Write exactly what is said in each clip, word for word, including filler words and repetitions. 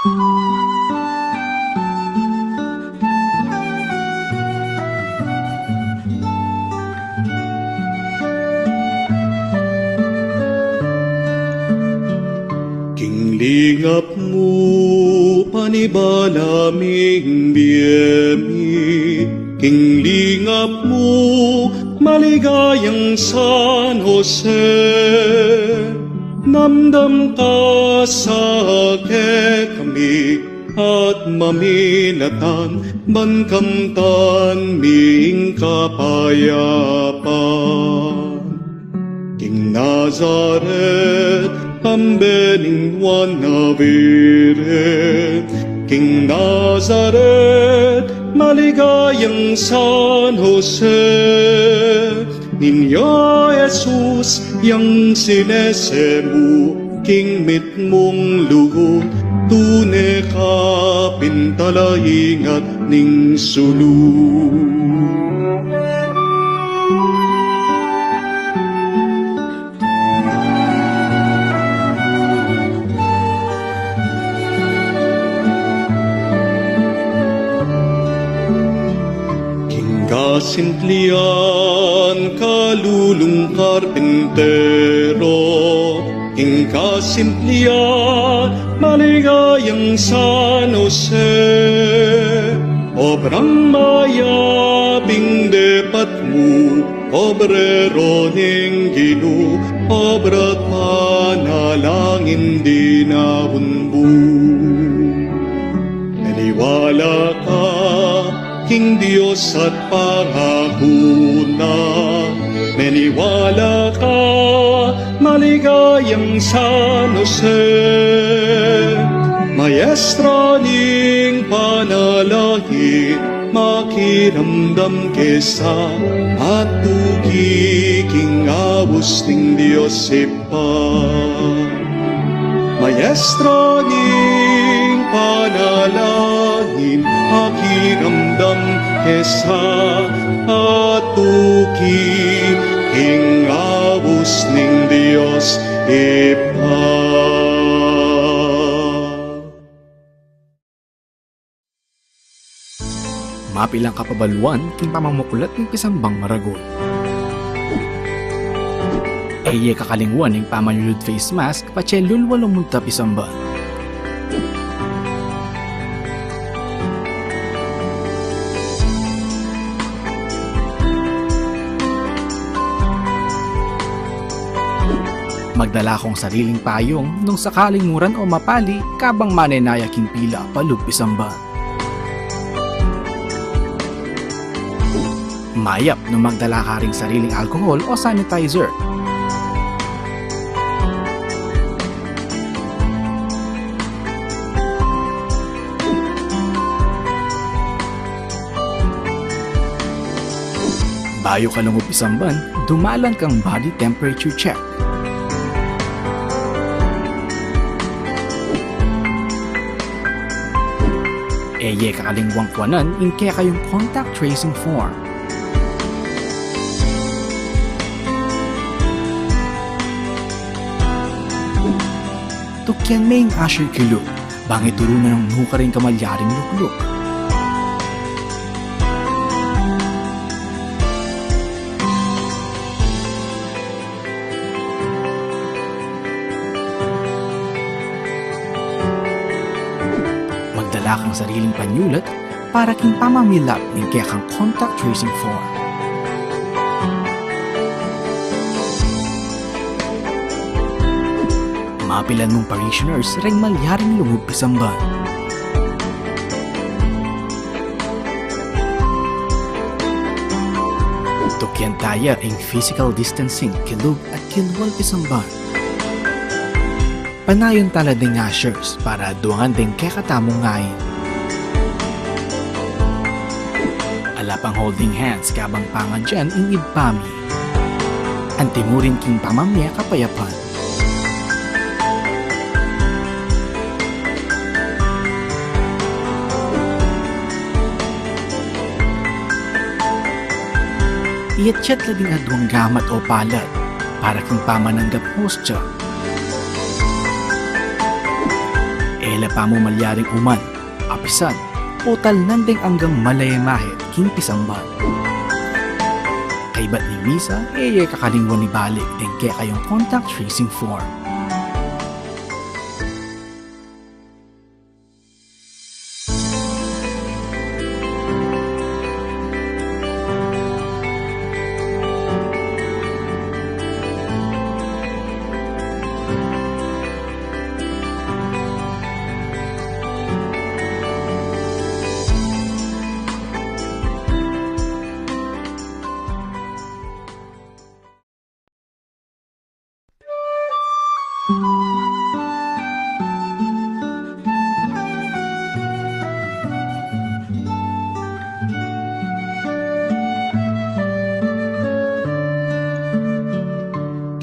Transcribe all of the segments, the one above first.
King lingap mu, panibala ming bie mi. King lingap mu, maligayang San Jose. Namdam ka sa kekami, at maminatan ban kamtan mi ing kapayapan. King Nazaret, kambe ning Nuan a Birhen. King Nazaret, maligayang San Jose. Niño Jesus, yang sinese mu king mitmung lugud, tune ka pin talaingat ning sulu. King kasimplian, kalulung karpintero, king kasimplian, maligayang San Jose. Obrang mayap ing depat mu, obrero ning Ginu, obra't panalangin di nabunbu. Maniwala ka king Dios at pangaku na. Maniwala ka, maligayang San Jose. Maestra ning panalangin, makiramdam ke sa at tuki king abus ning Dios Ibpa. Maestra ning panalangin, makiramdam ke sa at tuki king abus ning Dios Ibpa. Mapilan kapabaluan king pamamuklat ning pisambang maragul. E ye kakalingwan ing pamanyulud face mask patse lulwa lumunta pisamban. Magdala kong sariling payung nung sakaling muran o mapali kabang manenaya king pila palub pisamban. Mayap nung magdala ka ring sariling alcohol o sanitizer. Bayu ka lungub pisamban, dumalan kang body temperature check. E ye kakalingwang kuanan ing kekayung contact tracing form. Tukian me ing usher kilub, bang ituru na nung nukarin kamalyaring lukluk. Magdala kang sariling panyulat para king pamamilap ning kekang contact tracing form. Mapilan mung parishioners reng malyaring lungub pisamban. Tukian taya ing physical distancing kilub at kilwal pisamban. Panayan tala ding ushers para aduangan ding kekatamung ngain. Ala pang holding hands kabang pangadyan ing Ibpa mi. Antimurin king pamamie kapayapan. Iyatyat la ding aduang gamat o palad para king pamananggap hostya. E la pamu malyaring uman, apisan, o talnan deng anggang malemahe king pisamban. Kaybat ning misa, e ye kakalingwan ibalik deng kekayung contact tracing form.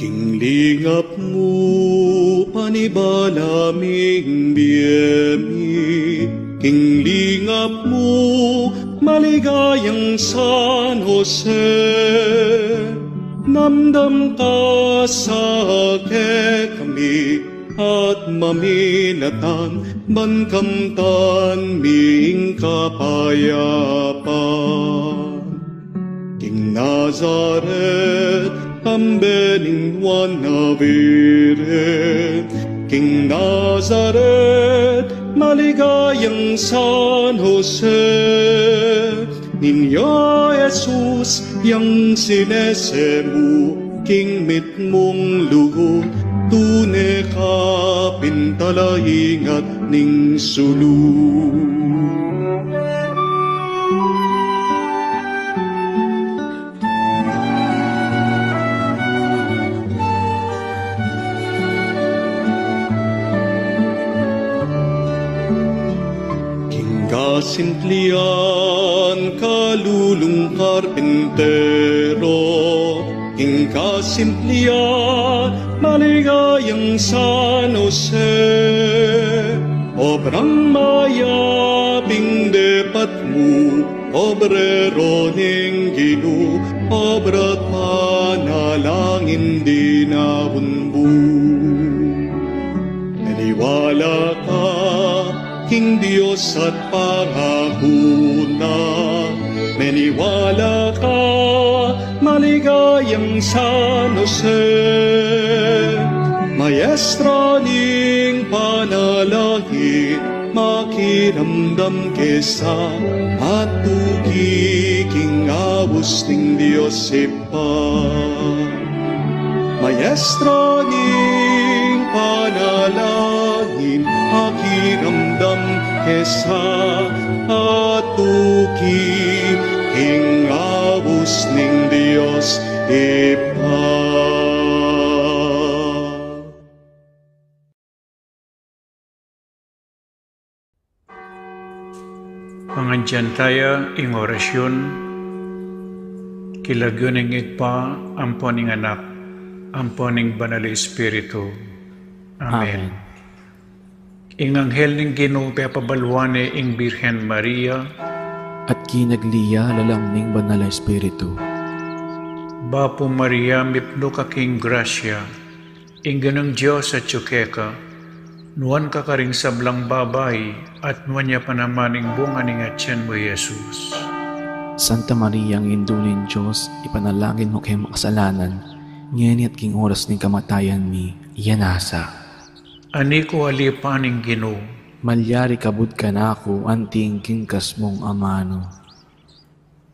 King lingap mu, panibala ming bie mi, king lingap mu, maligayang San Jose. Namdam ka sa kekami at maminatan, ban kamtan mi ing kapayapan. King Nazaret, kambe ning Juan Navire, king Nazaret, maligayang San Jose, Niño Jesus, yang sinese mu king mitmung lugud, tune ka pin talaingat ning sulu. King kasimplian, kalulung karpintero, king kasimplian, maligayang San Jose, obrang mayap ing depat mu, obrero ning Ginu, obra't panalangin dinaun mu. Meniwala ka king Dios at pangaku na, meniwala ka, maligayang San Jose, maestra ning panalangin, makiramdam ke sa atuki king abus ning Dios Ibpa. Maestra ning panalangin, makiramdam ke sa atuki king abus ning Dios Ibpa. Pangadyan taya ing orasyun, king lagyu ning Ibpa, ampo ning Anak, ampo ning Banal a Espiritu. Amen. Amen. Ing anghel ning Ginu pepabaluan ne ing Birhen Maria. At kinagli ya lalam ning Banal a Espiritu. Bapu Maria, mipnu ka king grasya, ing Ginung Dios atyu keka, nuan ka karing sablang babai, at nuan ya pa naman ing bunga ning atyan mu, Jesus. Santa Maria, Indu ning Dios, ipanalangin mu keng makasalanan, ngeni at king oras ning kamatayan mi. Amen. Ani ku alipan ing Ginu. Malyari kabud kanaku anti ing kingkas mung amanu.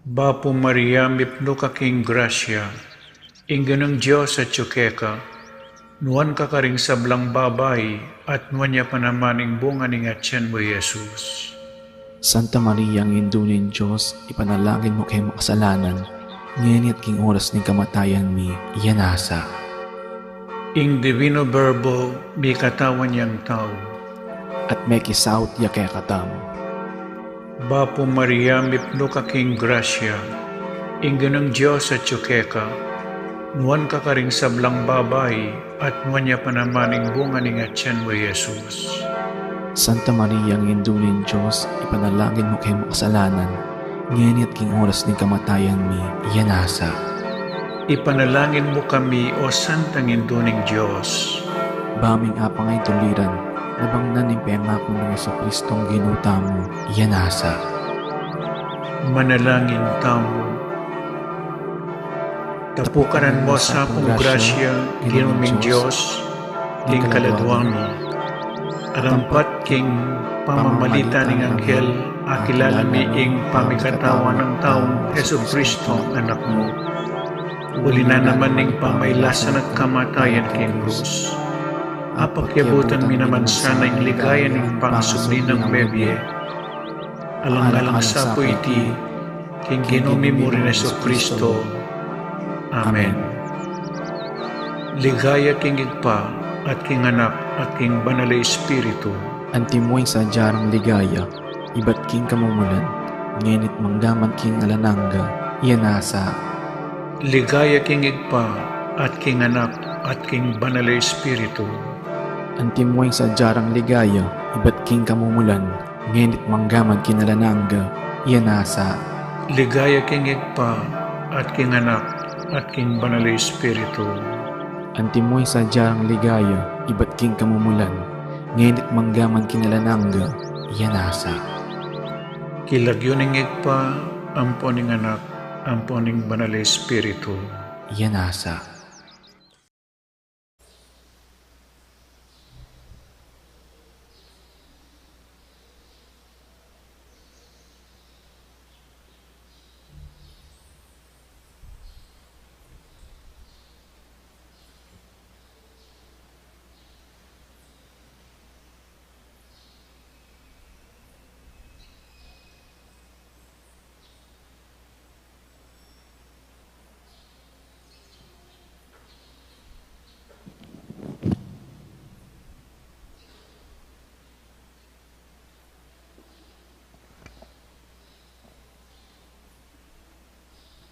Bapu Maria, mipnu ka king grasya, ing Ginung Dios atyu keka, nuan ka karing sablang babai, at nuan ya pa naman ing bunga ning atyan mu, Jesus. Santa Maria, Indu ning Dios, ipanalangin mu keng makasalanan, ngeni at king oras ning kamatayan mi. Amen. Ing Divino Verbo mikatawan yang tau. At mekisaut ya kekatamu. Bapu Maria, mipnu ka king grasya, ing Ginung Dios atyu keka, nuan ka karing sablang babai, at nuan ya pa naman ing bunga ning atyan mu, Jesus. Santa Maria, Indu ning Dios, ipanalangin mu keng makasalanan, ngeni at king oras ning kamatayan mi. Amen. Ipanalangin mu kami, O Santang Indu ning Dios. Ba ming apang a ituliran, Nabangnan ning pemaku nang Jesucristong Ginu tamu, iya nasa. Manalangin tamu. Tapukanan mu sa pung grasya, Ginu ming Dios, king kaladua mi. Arampat king pamamalit ning anghel, akilala mi ing pamikatawan nang taung Jesucristo, anak mu. Uli na naman ning pamailasan at kamatayan king krus, apakiabutan mi naman sana ing ligaya ning pangasubli nang mebie. Alang-alang sa pu iti, king Ginu mi mu ring Jesucristo. Amen. Ligaya king Ibpa, at king Anak, at king Banal a Espiritu. Antimo ing sadya rang ligaya, ibat king kamumulan, ngeni't manggaman king alang angga, iya nasa. Ligaya king Ibpa, at king Anak, at king Banal a Espiritu. Antimo ing sadya rang ligaya, ibat king kamumulan, ngeni't manggaman king alang angga, iya nasa. Ligaya king Ibpa, at king Anak, at king Banal a Espiritu. Antimo ing sadya rang ligaya, ibat king kamumulan, ngeni't manggaman king alang angga, iya nasa. King lagyu ning Ibpa, ampo ning Anak, ampo ning Banal a Espiritu. Iya nasa.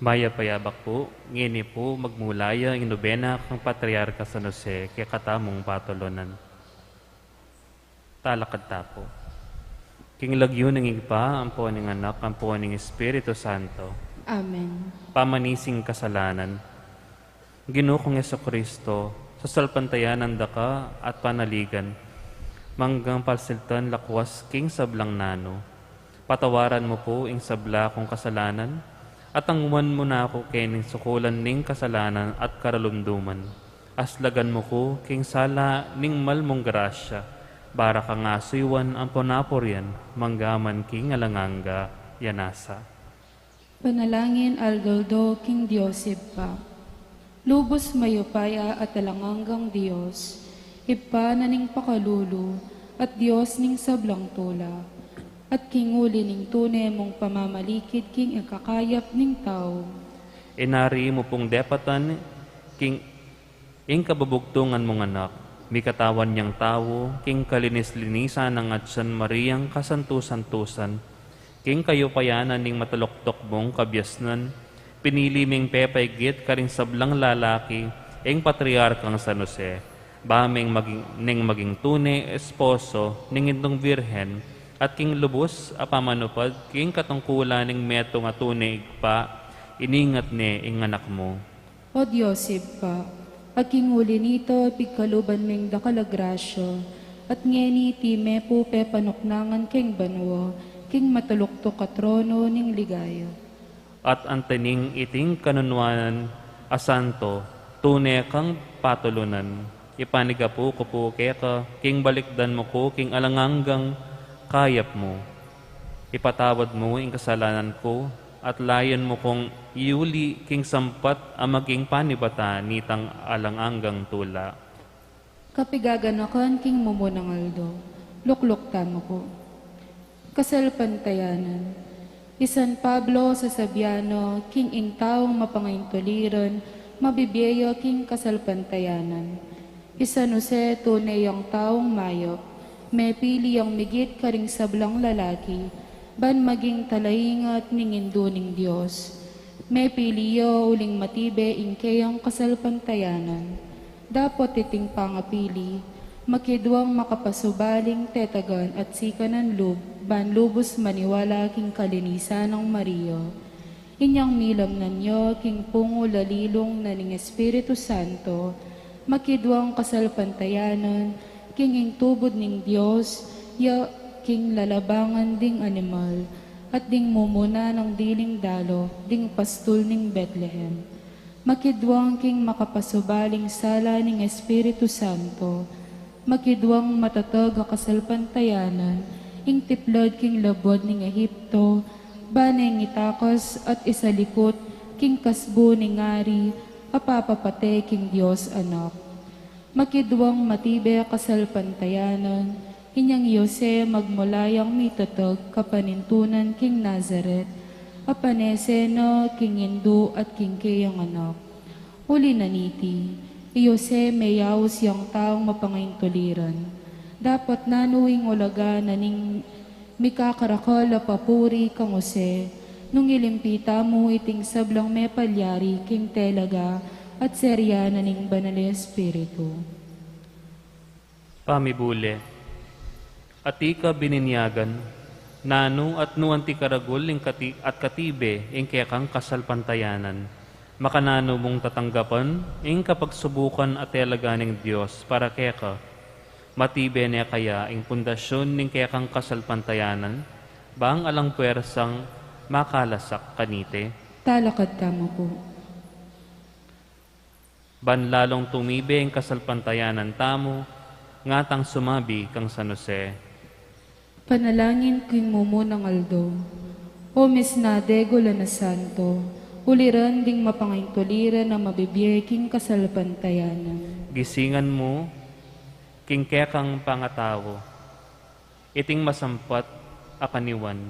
Mayap a yabak pu, ngeni pu magmula ya ing nobena kang Patriarka San Jose kekatamung patulunan. Talakad ta pu. King lagyu ning Ibpa, ampo ning Anak, ampo ning Espiritu Santo. Amen. Pamanising kasalanan. Ginu kung Jesucristo, sasalpantayanan da ka at panaligan, manggang palsiltan lakwas king sablang nanu. Patawaran mu pu ing sabla kung kasalanan, at angwan mu na ku kening sukulan ning kasalanan at karalumduman. Aslagan mu ku king sala ning mal mung grasya, bara kang asuyuan ampon apurian, manggaman king alang angga, iya nasa. Panalangin aldo-aldo king Dios Ibpa. Lubus mayupaya at alang anggang Dios, Ibpa na ning pakalulu, at Dios ning sablang tula, at king uli ning tune mung pamamalikid king ikakayap ning tau. Inari mu pung depatan king ing kabubugtungan mung Anak, mikatawan yang tau, king kalinis-linisan nang Atsan Mariang kasantu-santusan, king kayupayanan ning mataluktuk mung kabiasnan, pinili ming pepaigit karing sablang lalaki, ing Patriarkang San Jose, ba ming maging, neng maging tune esposo ning Indung Birhen, at king lubus a pamanupad king katungkulan ning metung a tune Ibpa, iningat ne ing Anak mu. O Dios Ibpa, a king uli nito pigkaluban meng dakal a grasya, at ngeni iti me pu pepanuknangan keng banua, king mataluktuk a trono ning ligaya. At antaning iting kanunuanan a santo, tune kang patulunan, ipanigapu ku pu keka, king balikdan mu ku king alang anggang kayap mu. Ipatawad mu ing kasalanan ku, at layun mu kung iuli king sampat a maging panibatan nitang alang anggang tula. Kapigaganakan king mumunang aldo. Lukluk tamu pu. Kasalpantayanan. I San Pablo sasabian na, king ing taung mapangaintuliran, mabibie ya king kasalpantayanan. I San Jose, tune yang taung mayap, mepili yang migit karing sablang lalaki, ban maging talaingat ning Indu ning Dios. Mepili ya uling matibe ing keyang kasalpantayanan. Dapot iting pangapili, makiduang makapasubaling tetagan at sikanan lub, ban lubus maniwala king kalinisan nang Maria. Inyang milamnan ya king pungu lalilung na ning Espiritu Santo, makiduang kasalpantayanan, King ing tubud ning Dios, ya king lalabangan ding animal, at ding mumuna nang diling dalo, ding pastul ning Betlehem. Makiduang king makapasubaling sala ning Espiritu Santo, makiduang matatag a kasalpantayanan, ing tiplad king labud ning Egipto, bane ing itakas at isalikut king kasbu ning ari, a papapate king Dios Anak. Makiduang matibe a kasalpantayanan, inyang i Jose magmula yang mitatag kapanintunan king Nazaret, a panese na king indu at king keyang anak. Uli na niti, i Jose meyaus yang taung mapangaintuliran. Dapot nanu ing ulaga na ning mikakarakal a papuri kang Jose, nung ilimpi tamu iting sablang mepalyari king telaga at serya na ning Banal a Espiritu. Pamibule. Atiu ka bininyagan, nanu at nu anti karagul ing kati-, at katibe ing kekang kasalpantayanan. Makananu mung tatanggapan ing kapagsubukan a telaga ning Dios para keka. Matibe ne kaya ing pundasyun ning kekang kasalpantayanan, bang alang puersang makalasak kaniti? Talakad tamu pu. Ban lalung tumibe ing kasalpantayanan tamu, ngatang sumabi kang San Jose. Panalangin king mumunang aldo. O misna degul a santo, uliran ding mapangaintuliran a mabibie king kasalpantayanan. Gisingan mu king kekang pangatau iting masampat a kaniwan.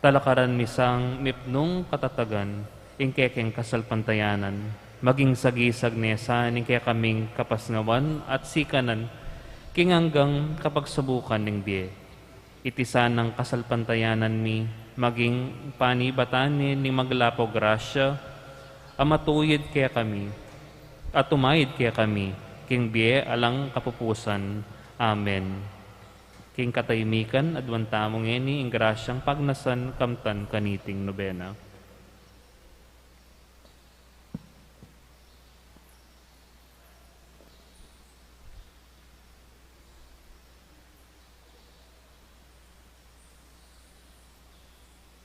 Talakaran mi sang mipnung katatagan ing kekeng kasalpantayanan, maging sagisag ne sa ning kekaming kapasnawan at sikanan king anggang kapagsubukan ning bie. Iti sanang kasalpantayanan mi maging panibatan ne ning maglapu grasya a matuyid kekami, at tumayid kekami king bie alang kapupusan. Amen. King katahimikan, aduan tamu ngeni ing grasyang pagnasan kamtan kaniting nobena.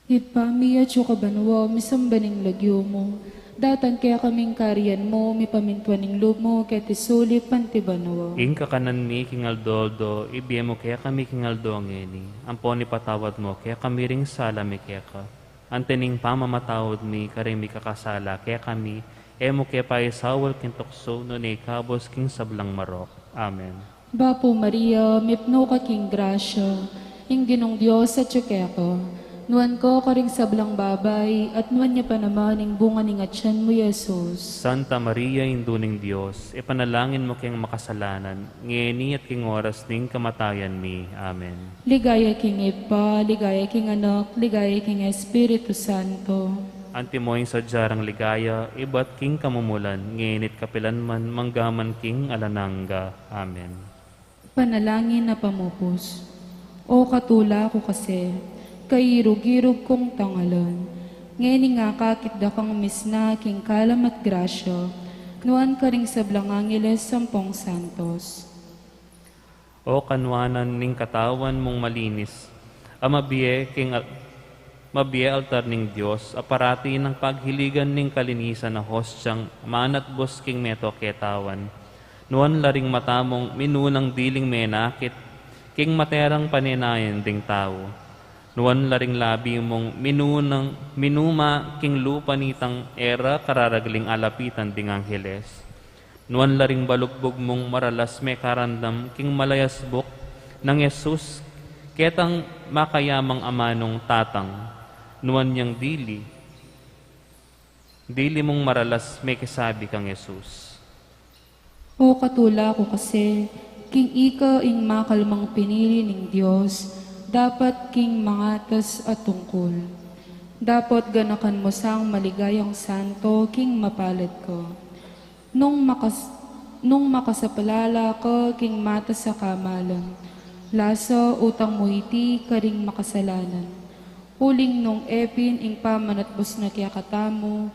Ibpa mi, atsu ka banua, misamban ing lagyu mu. Datang kekami ing kayarian mu, mipamintuan ing lub mu, keti sulip anti banua. Ing kakanan mi king aldo-aldo, ibie mu kekami king aldo ngeni. Ampon ipatawad mu kekami ring sala mi keka, anti ning pamamatawad mi karing mikakasala kekami, e mu ke paisaul king tuksu, nune ikabus king sablang marok. Amen. Bapu Maria, mipnu ka king grasya, ing Ginung Dios atsu keka. Nuan ka karing sablang babai, at nuan ya pa naman ing bunga ning atian mu, Jesus. Santa Maria, Indu ning Dios, ipanalangin mu keng makasalanan, ngeni at king oras ning kamatayan mi. Amen. Ligaya king Ibpa, ligaya king Anak, ligaya king Espiritu Santo. Antimo ing sadya rang ligaya, ibat king kamumulan, ngeni at kapilan man, mangga man king alang angga. Amen. Panalangin a pamupus. O katula ku kasi, kairug-irug kung tangalan, ngeni ngakakit da kang misna king kalam at grasya, nuan karing sablang angeles ampong santos. O kanuanan ning katawan mung malinis, a mabie king al-, mabie altar ning Dios, a parati nang paghiligan ning kalinisan a hostiang manatbus king meto ketawan. Nuan la ring mata mung minunang diling menakit king materang panenayan ding tau. Nuan la ring labi mung minunang minuma king lupa nitang e ra kararagling alapitan ding angeles. Nuan la ring balugbug mung maralas mekaramdam king malayasbuk nang Jesus, ketang makayamang amanung tatang. Nuan yang dili, dili mung maralas mekisabi kang Jesus. O katula ku kasi, king ika ing makalmang pinili ning Dios, dapat king mangatas a tungkul. Dapat ganakan mu sang maligayang santo king mapalad ka. Nung makas-, nung makasapalala ka king matas a kamalan, lasa utang mu iti karing makasalanan. Uling nung e pin ing pamanatbus na kekatamu,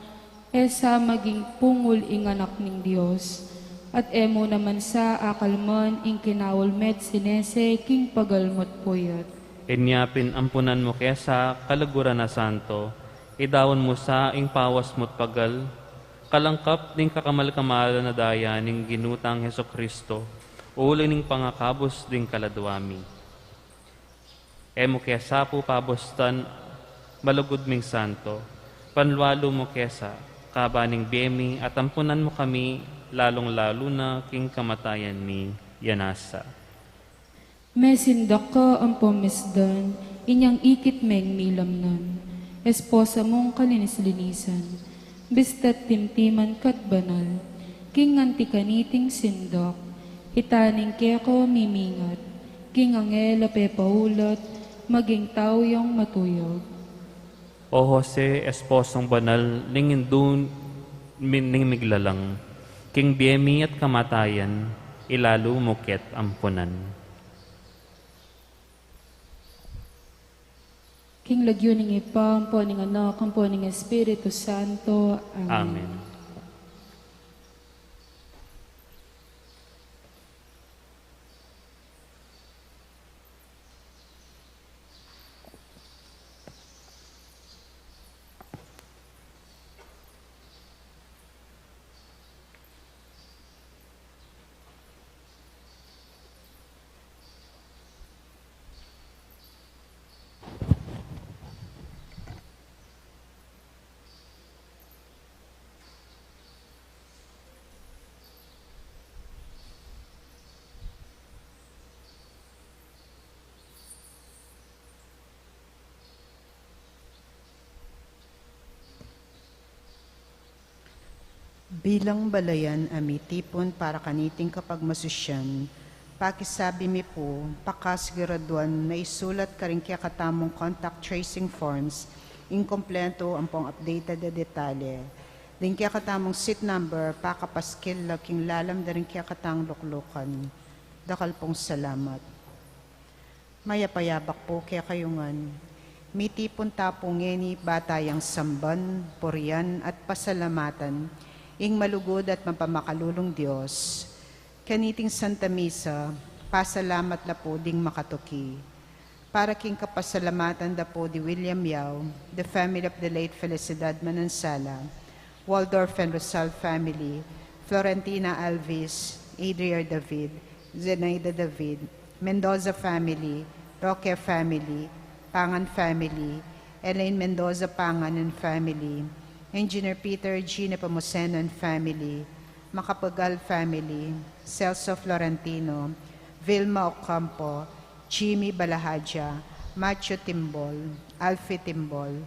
e sa maging pungul ing Anak ning Dios. At e mu naman sa akalman ing kinaulmet sinese king pagalmut puyat. Inya pin ampunan mu kesa kaluguran a santo, idaun mu sa ing pawas mu't pagal, kalangkap ning kakamal-kamalan a daya ning Ginu tang Jesucristo, uli ning pangakabus ding kaladua mi. E mu kesa pu pabustan, malugud ming santo, panlualu mu kesa, kaba ning bie mi at ampunan mu kami, lalung-lalu na king kamatayan mi, ya nasa. Mesindok ka ampong misdan, inyang ikit meng milamnan, esposa mung kalinis-linisan, bista't timtiman ka't banal, king anti kaniting sindok, itaning keka mimingat, king anghel a pepaulat, maging tau yang matuyag. O Jose, esposong banal, ning indu mi ning miglalang, king bie mi at kamatayan, ilalu mu ke't ampunan. King lagyu ning Ibpa, ampo ning Anak, ampo ning Espiritu Santo. Amen. Amen. Bilang balayan a mitipun para kaniting kapagmasusyan, pakisabi mi pu, pakasiguraduan na isulat karing kekatamung contact tracing forms ing kumpletu ampong updated a detalye, ding kekatamung seat number, pakapaskil la king lalam da ring kekatang luklukan. Dakal pung salamat. Mayap a yabak pu kekayu ngan. Mitipun ta pu ngeni ba tayang samban, purian, at pasalamatan ing malugud at mapamakalulung Dios. Kaniting Santa Misa, pasalamat la pu ding makatuki. Para king kapasalamatan da pu di William Yao, the family of the late Felicidad Manansala, Waldorf and Rosal family, Florentina Alvis, Adria David, Zenaida David, Mendoza family, Roque family, Pangan family, Elaine Mendoza Pangan and family, Engineer Peter G. Nepomuceno and family, Macapagal family, Celso Florentino, Vilma Ocampo, Jimmy Balahaja, Matthew Timbol, Alfie Timbol,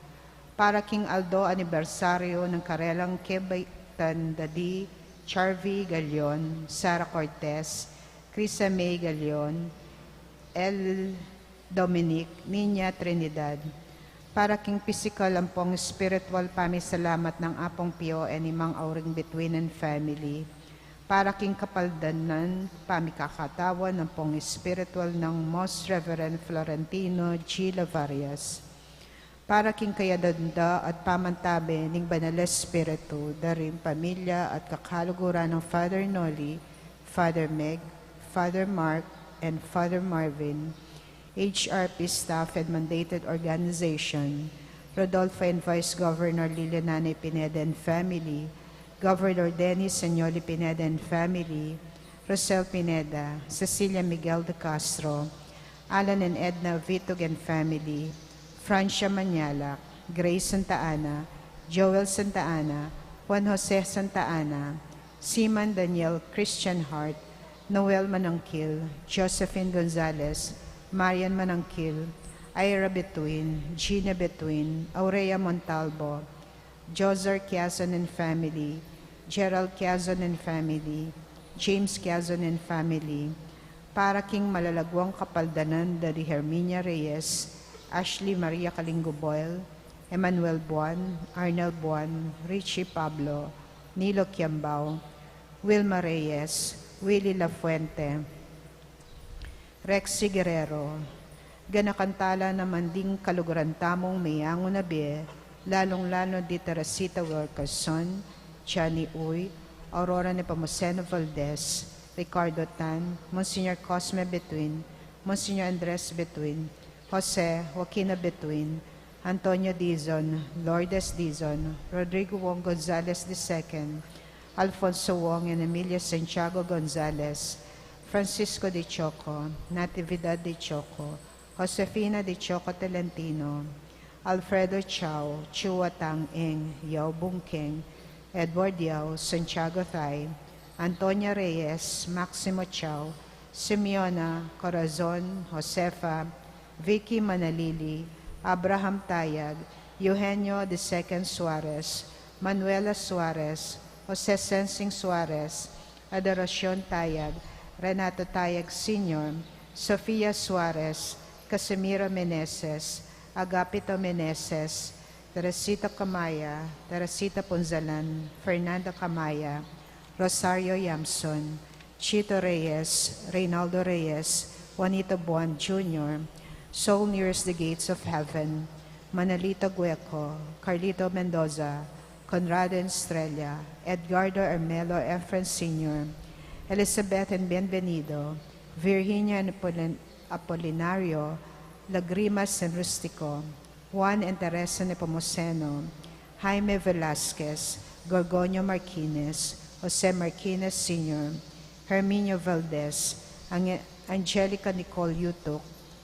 para king aldo anibersaryo nang karelang kebaitan da di Charvy Galion, Sara Cortez, Crisa May Galion, El Dominic, Niña Trinidad, para king pisikal ampong espiritual pamisalamat nang Apung Pio and Imang Auring Bituin and family, para king kapaldanan pamikakatawan ampong espiritual nang Most Reverend Florentino G. Lavarias, para king kayadan da at pamantabe ning Banal Espiritu da ring pamilya at kakaluguran nang Father Noli, Father Meg, Father Mark, and Father Marvin, H R P staff and mandated organization, Rodolfo and Vice Governor Lilio Nanay Pineda and family, Governor Dennis Sanyoli Pineda and family, Rosel Pineda, Cecilia Miguel de Castro, Alan and Edna Vitug and family, Francia Manyalak, Grace Santa Ana, Joel Santa Ana, Juan Jose Santa Ana, Seaman Daniel Christian Hart, Noel Manangkil, Josephine Gonzalez, Marian Manangkil, Ira Betuin, Gina Betuin, Aurea Montalbo, Joser Kiazon and family, Gerald Kiazon and family, James Kiazon and family, para king malalaguang kapaldanan da di Herminia Reyes, Ashley Maria Kalingo Boyle, Emmanuel Buan, Arnel Buan, Richie Pablo, Nilo Kiambao, Wilma Reyes, Willy Lafuente, Rexy Guerrero, ganakan tala naman ding kaluguran tamung meyangu na bie, lalung-lalu di Teresita Wilkerson, Johnny Uy, Aurora Nepomuceno Valdez, Ricardo Tan, Monsignor Cosme Betwin, Monsignor Andres Betwin, Jose Joaquino Betwin, Antonio Dizon, Lourdes Dizon, Rodrigo Wong Gonzalez the second, Alfonso Wong and Emilia Santiago Gonzalez, Francisco de Choco, Natividad de Choco, Josefina de Choco Tolentino, Alfredo Chao, Chua Tang Eng, Yao Bung Keng, Edward Yao, Santiago Thai, Antonia Reyes, Maximo Chao, Simeona Corazon, Josefa, Vicky Manalili, Abraham Tayag, Eugenio the second Suarez, Manuela Suarez, Jose Sensing Suarez, Adoracion Tayag, Renato Tayag Senior, Sofia Suarez, Casimiro Meneses, Agapito Meneses, Teresita Camaya, Teresita Punzalan, Fernando Camaya, Rosario Yamson, Chito Reyes, Reynaldo Reyes, Juanito Buan Junior, Soul Nearest the Gates of Heaven, Manolito Gueco, Carlito Mendoza, Conrado and Estrella, Edgardo Ermelo Efren Senior, Elizabeth and Bienvenido, Virginia and Apolin-, Apolinario, Lagrimas and Rustico, Juan and Teresa Nepomuceno, Jaime Velasquez, Gorgonio Marquines, Jose Marquines Senior, Herminio Valdez, Ange-, Angelica Nicole Yutuk,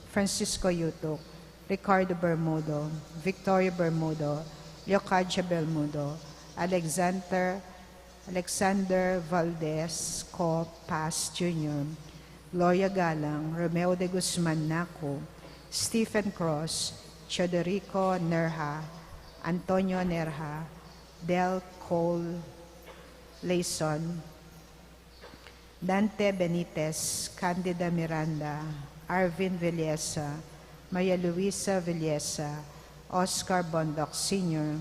Francisco Yutuk, Ricardo Bermudo, Victoria Bermudo, Leocadia Bermudo, Alexander, Alexander Valdez Co. Paz Junior, Gloria Galang, Romeo de Guzman Naku, Stephen Cross, Teodorico Nerja, Antonio Nerja, Del Cole Leison, Dante Benitez, Candida Miranda, Arvin Villesa, Maria Luisa Villesa, Oscar Bondoc Senior,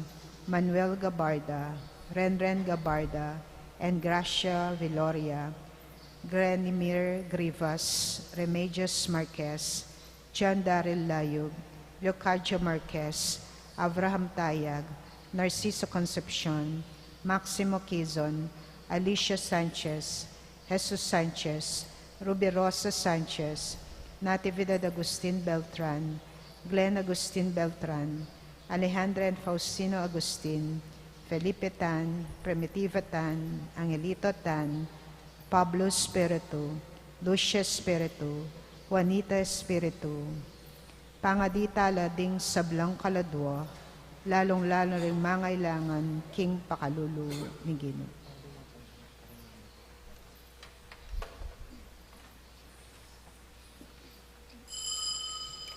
Manuel Gabarda, Renren Gabarda, and Gracia Villoria, Grenimir Grivas, Remedios Marquez, John Daryl Layug, Leocadio Marquez, Abraham Tayag, Narciso Concepcion, Maximo Quizon, Alicia Sanchez, Jesus Sanchez, Ruby Rosa Sanchez, Natividad Agustin Beltran, Glenn Agustin Beltran, Alejandra and Faustino Agustin, Felipe Tan, Primitiva Tan, Angelito Tan, Pablo Espiritu, Lucia Espiritu, Juanita Espiritu. Pangadi tala ding sablang kaladua, lalung-lalu ring mangailangan king pakalulu ning Ginu.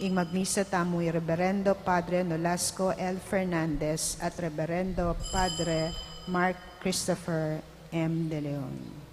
Ing magmisa tamu i Reverendo Padre Nolasco L. Fernandez at Reverendo Padre Mark Christopher M. De Leon.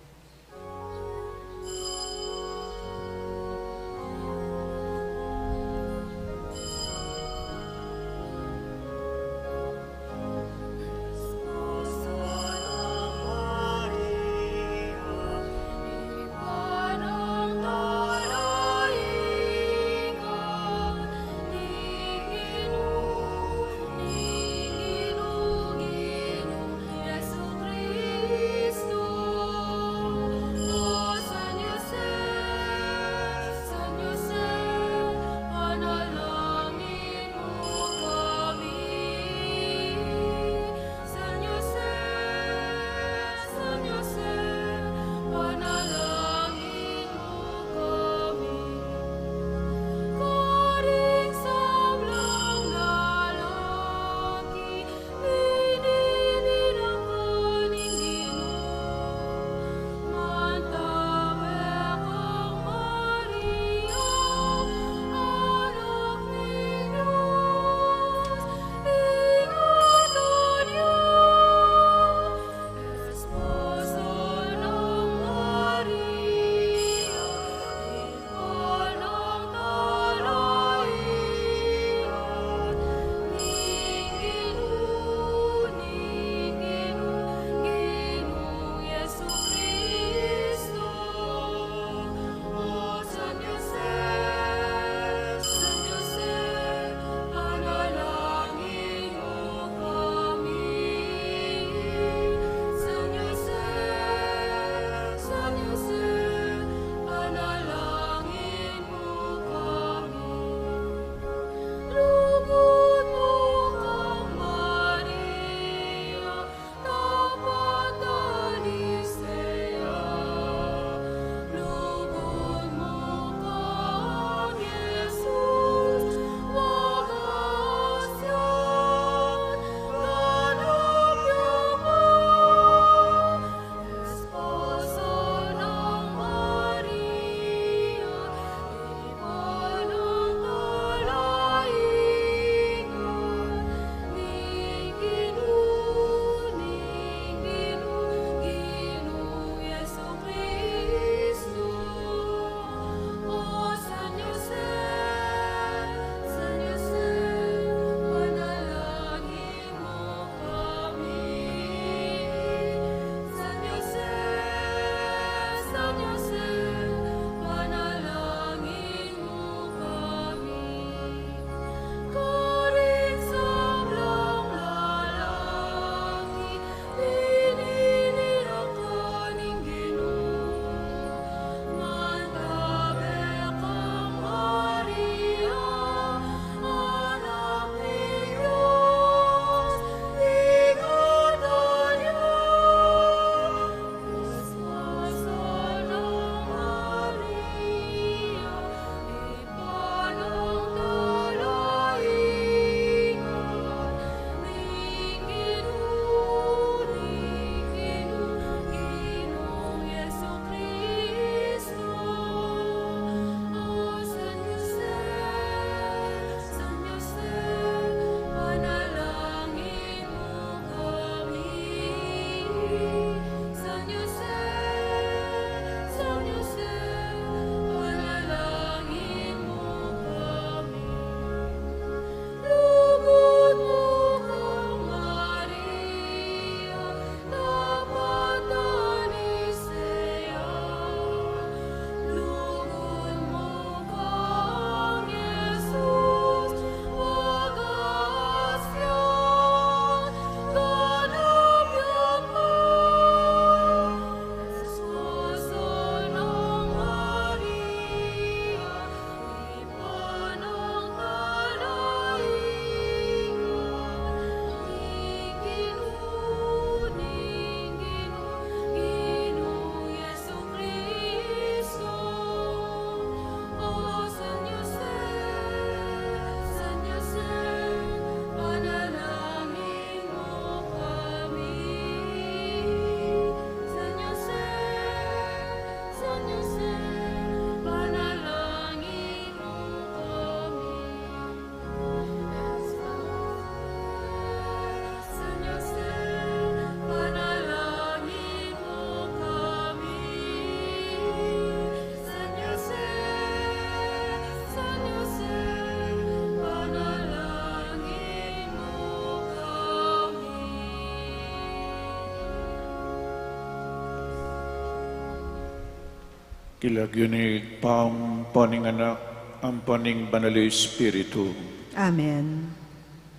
King lagyu ning Ibpa, ampo ning Anak, ampo ning Banal a Espiritu. Amen.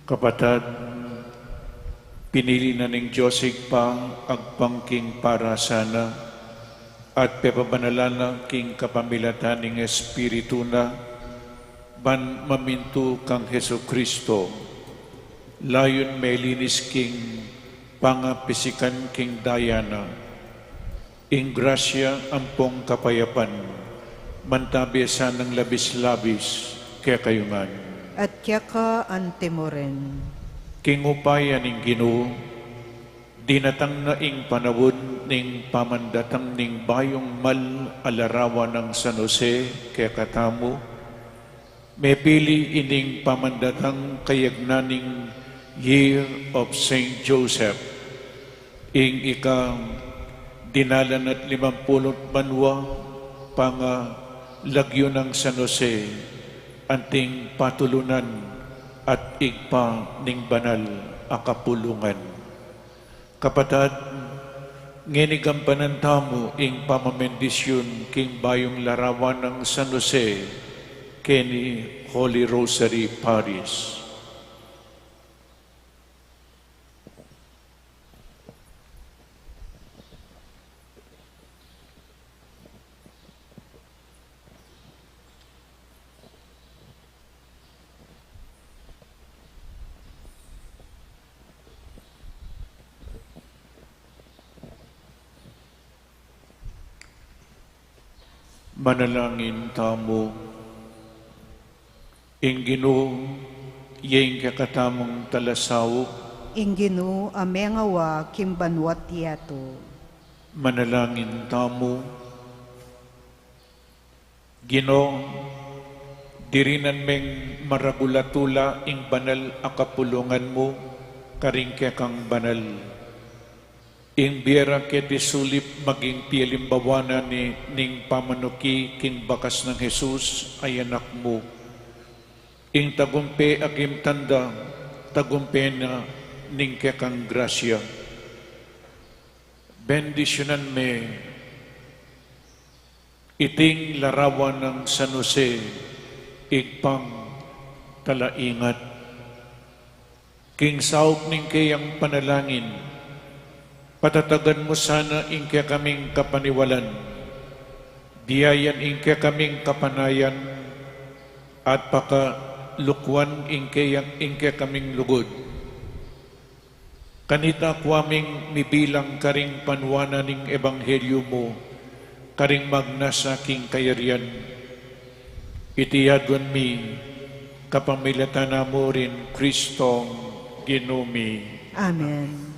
Kapatad, pinili na ning Dios Ibpa agpang king parasana, at pepabanalan na king kapamilatan ning Espiritu na, ban mamintu kang Jesucristo, layun melinis king pangapisikan king daya na. Ing grasya ampong kapayapan, mantabi sanang labis-labis kekayu ngan. At keka antimurin. King upaya ning Ginu, dinatang na ing panaun ning pamandatang ning bayung mal a larawan nang San Jose kekatamu, mepili ining pamandatang kayagnan ning Year of Saint Joseph, ing ika dinalan at limampulu't banua pangalagyu nang San Jose, anting patulunan at ibpa ning banal a kapulungan. Kapatad, ngeni gampanan tamu ing pamabendisyun king bayung larawan nang San Jose keni Holy Rosary Parish. Manalangin tamu. Ing Ginu, iya ing kekatamung talasaup. Ing Ginu a mengawa king banua't yatu. Manalangin tamu. Ginu, dirinan meng maragul a tula ing banal a kapulungan mu karing kekang banal. Ing bie ra keti sulip maging pialimbawa na ni ning pamanuki king bakas nang Jesus a Anak mu. Ing tagumpe a kimtan da, tagumpe na ning kekang grasya. Bendisyunan me iting larawan nang San Jose, Ibpang talaingat. King saup ning keyang panalangin, patatagan mu sana ing kekaming kapaniwalan, biayan ing kekaming kapanayan, at pakalukwan ing keyang, ing kekaming lugud. Kanita ku aming mibilang karing panuanan ning ebanghelyu mu, karing magnasa king kayarian. Iti aduan mi kapamilatan na mu ring Kristong Ginu mi. Amen.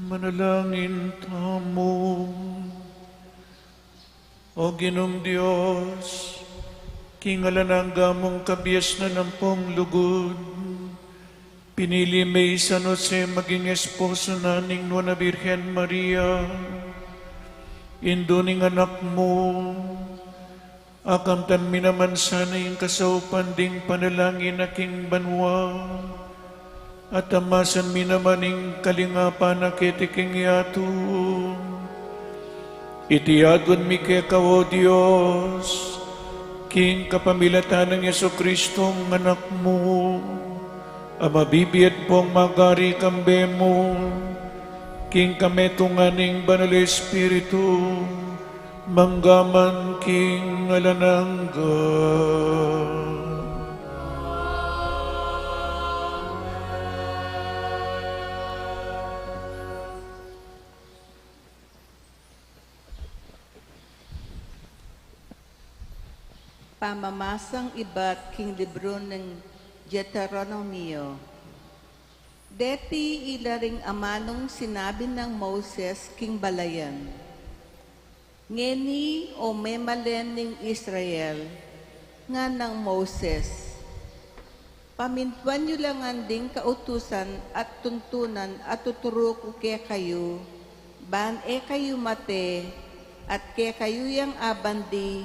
Manalangin tamu. O Ginung Dios, king alang angga mung kabiasnan ampong lugud, pinili me i San Jose maging esposo na ning Nuan a Birhen Maria, indu ning Anak mu. Akamtan mi naman sana ing kasaupan ding panalangin na king banua, at amasan mi naman ing kalingapan na keti king yatu. Iti aduan mi keka, O Dios, king kapamilatan nang Jesucristong Anak mu, a mabibie at pong magari kambe mu, king kametungan ning Banal Espiritu, mangga man king alang angga. Pamamasang ibat king libru ning Deuteronomio. Deti ila ring amanung sinabi nang Moses king balayan. Ngeni, o memalen ning Israel, ngan nang Moses, pamintuan yu la ngan ding kautusan at tuntunan a tuturu ku kekayu, ban e kayu mate, at kekayu yang abandi,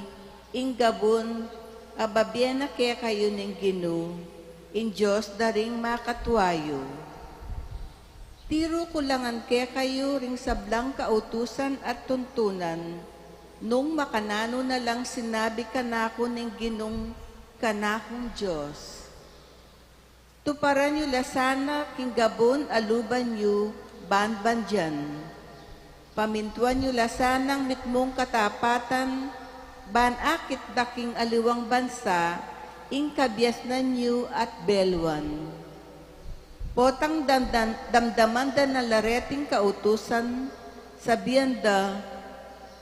ing gabun a babie na kekayu ning Ginu, ing Dios da ring makatua yu. Tiru ku la ngan kekayu ring sablang kautusan at tuntunan, nung makananu na lang sinabi kanaku ning Ginung kanakung Dios. Tuparan yu la sana king gabun a luban yu ban bandian. Pamintuan yu la sanang mitmung katapatan, ban akit da king aliwang bansa ing kabiasnan yu at beluan. Potang damdam-, damdaman da na la reting kautusan, sabian da,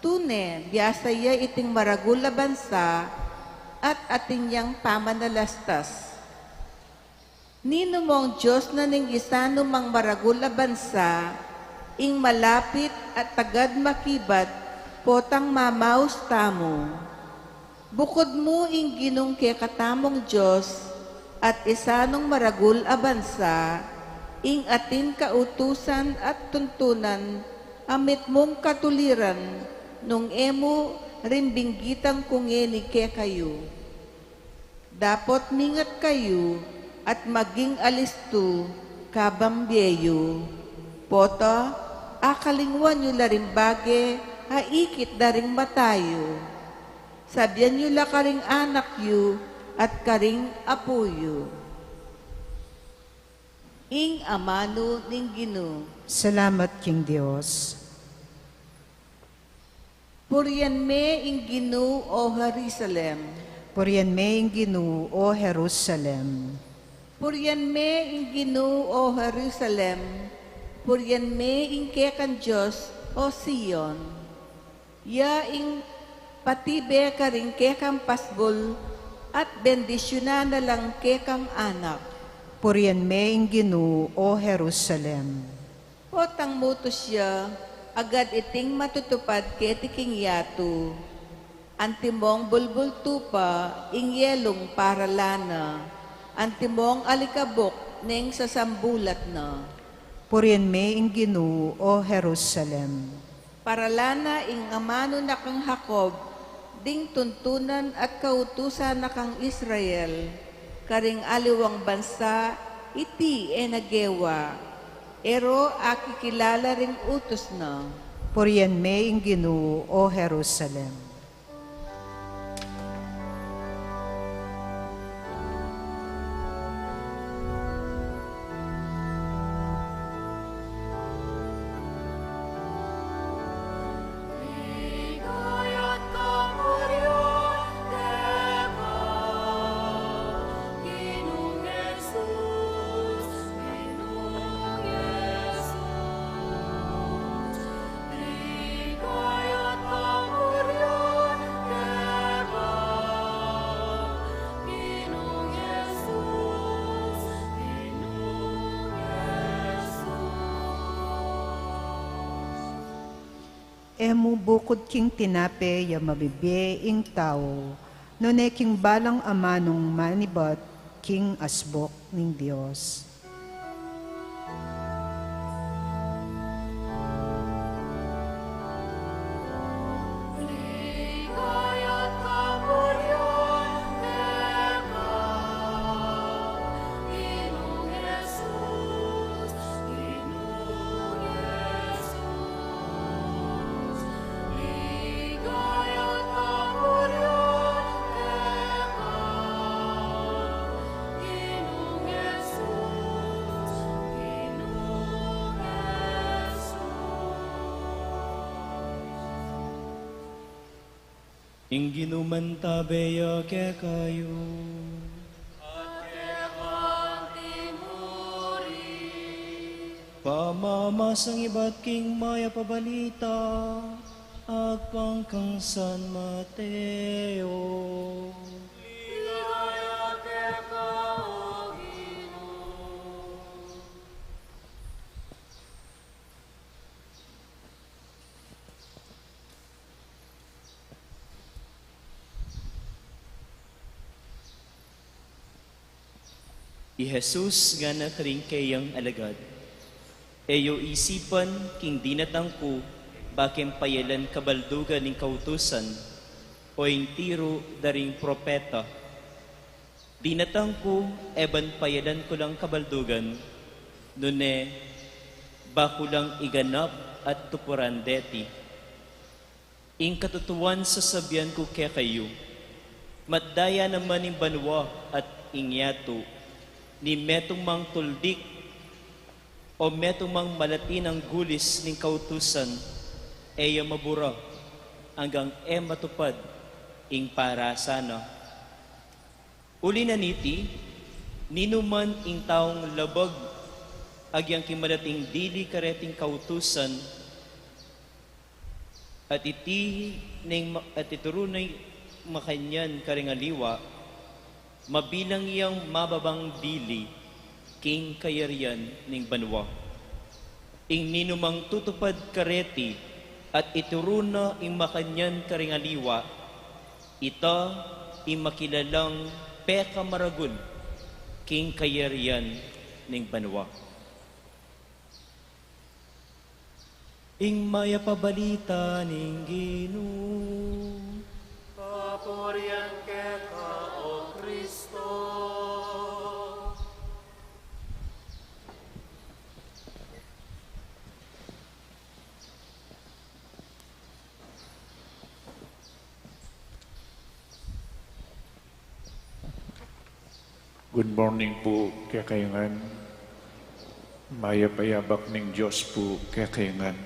"Tune, biasa ya iting maragul a bansa, at atin yang pamanalastas." Ninu mong Dios na ning isa nu mang maragul a bansa, ing malapit at tagad makibat, potang mamaus tamu? Bukud mu ing Ginung kekatamung Dios, at isa nung maragul a bansa, ing atin kautusan at tuntunan a mitmung katuliran, nung e mu rin binggitan ku ngeni kekayu. Dapot mingat kayu at maging alistu kabang bie yu. Pota, akalingwan yu la ring bage a ikit da ring mata yu. Sabian yu la karing anak yu at karing apu yu. Ing amanu ning Ginu. Salamat king Dios. Purian me ing Ginu, o Jerusalem. Purian me ing Ginu, o Jerusalem. Purian me ing Ginu, o Jerusalem. Purian me ing kekang Dios, o Sion. Ya ing patibe karing kekang pasbul at bendisyunan na lang kekang anak. Purian me ing Ginu, o Jerusalem. Potang mutus ya, agad iting matutupad keti king yatu. Antimong bulbul tupa ing yelung paralan na, antimong alikabuk neng sasambulat na. Purian me ing Ginu, o Jerusalem. Paralan na ing amanu na kang Jacob, ding tuntunan at kautusan na kang Israel, karing aliwang bansa, iti e na gewa, e ro akikilala ring utus na. Purian me ing Ginu, o Jerusalem. E mu bukud king tinape ya mabibie ing tau, nune king balang amanung manibat king asbuk ning Dios. Ing Ginu mantabe ya kekayu. At keka mu rin. Pamamasang ibat king Mayap a Balita agpang kang San Mateo. Ligaya keka, O Ginu. I Jesus ngana karing kayang alagad, "E yu isipan king dinatang ku bakem payalan kabaldugan ning kautusan o ing tiru da ring propeta. Dinatang ku e ban payalan ku lang kabaldugan, nune ba ku lang iganap at tupuran deti. Ing katutuan sasabian ku kekayu, matdaya naman ing banua at ing yatu, ni metung mang tuldik o metung mang malatinang gulis ning kautusan, e ya mabura anggang e matupad ing parasa na. Uli na niti, ninuman ing taung labag agyang king malating dili kareting kautusan, at iti ning ma-, at ituru na ing makanyan karing aliwa, mabilang yang mababang dili king kayarian ning banua. Ing ninumang tutupad kareti at ituru na ing makanyan karing aliwa, ita ing makilalang pekamaragul king kayarian ning banua." Ing Mayap a Balita ning Ginu. Papurian keka, O Kristo. Good morning pu kekayu ngan. Mayap a yabak ning Dios pu kekayu ngan.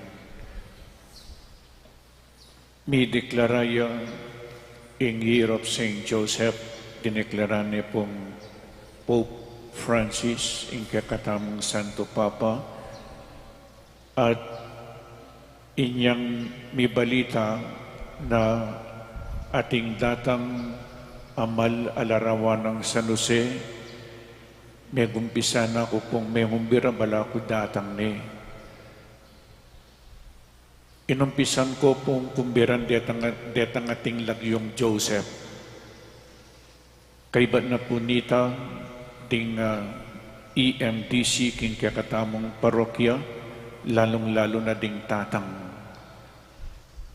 Mideklara ya ing Year of Saint Joseph, dineklara ne pung Pope Francis, ing kekatamung Santo Papa, at inyang mibalita na ating datang amal a larawan nang San Jose, megumpisa na ku pung mengumbira balaku datang ne. Inumpisan ku pung kumbiran detang, detang ating lagyung Joseph. Kaybat na pu nita ding, ah, E M D C king kekatamung parokya, lalung-lalu na ding tatang.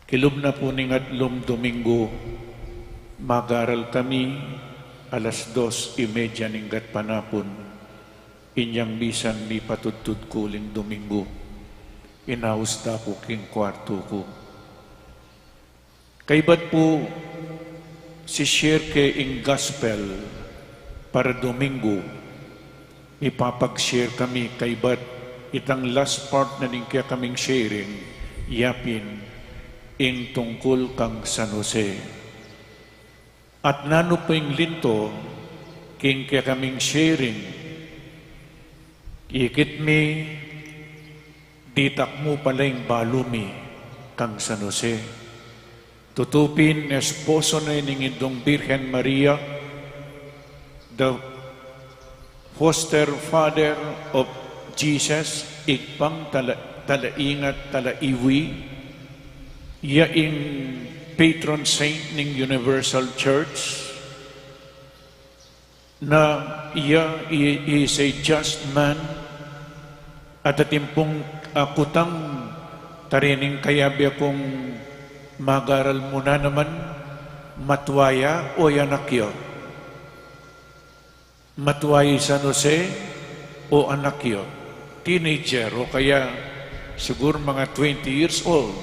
Kilub na pu ning atlung Domingo, mag-aral kami alas dos y media ning gatpanapun. Inyang misan mipatudtud ku uling Domingo, inaus da ku king kwartu ku. Kaybat pu si-share ke ing gospel para Domingo, mipapag-share kami kaybat itang last part na ning kekaming sharing, yapin ing tungkul kang San Jose. At nanu pa ing linto king kekaming sharing, ikit mi, ditak mu pala ing balu mi kang San Jose. Tutu pin esposo ne ning Indung Birhen Maria, the foster father of Jesus, Ibpang tala-, talaingat, talaiwi, Iya ing patron saint ning Universal Church, na iya i, is a just man, at atin pung, ah, kutang tarining kayabe kung mag-aral mu na naman, matua ya o anak ya. Matua i San Jose o anak ya, teenager o kaya siguro mga twenty years old.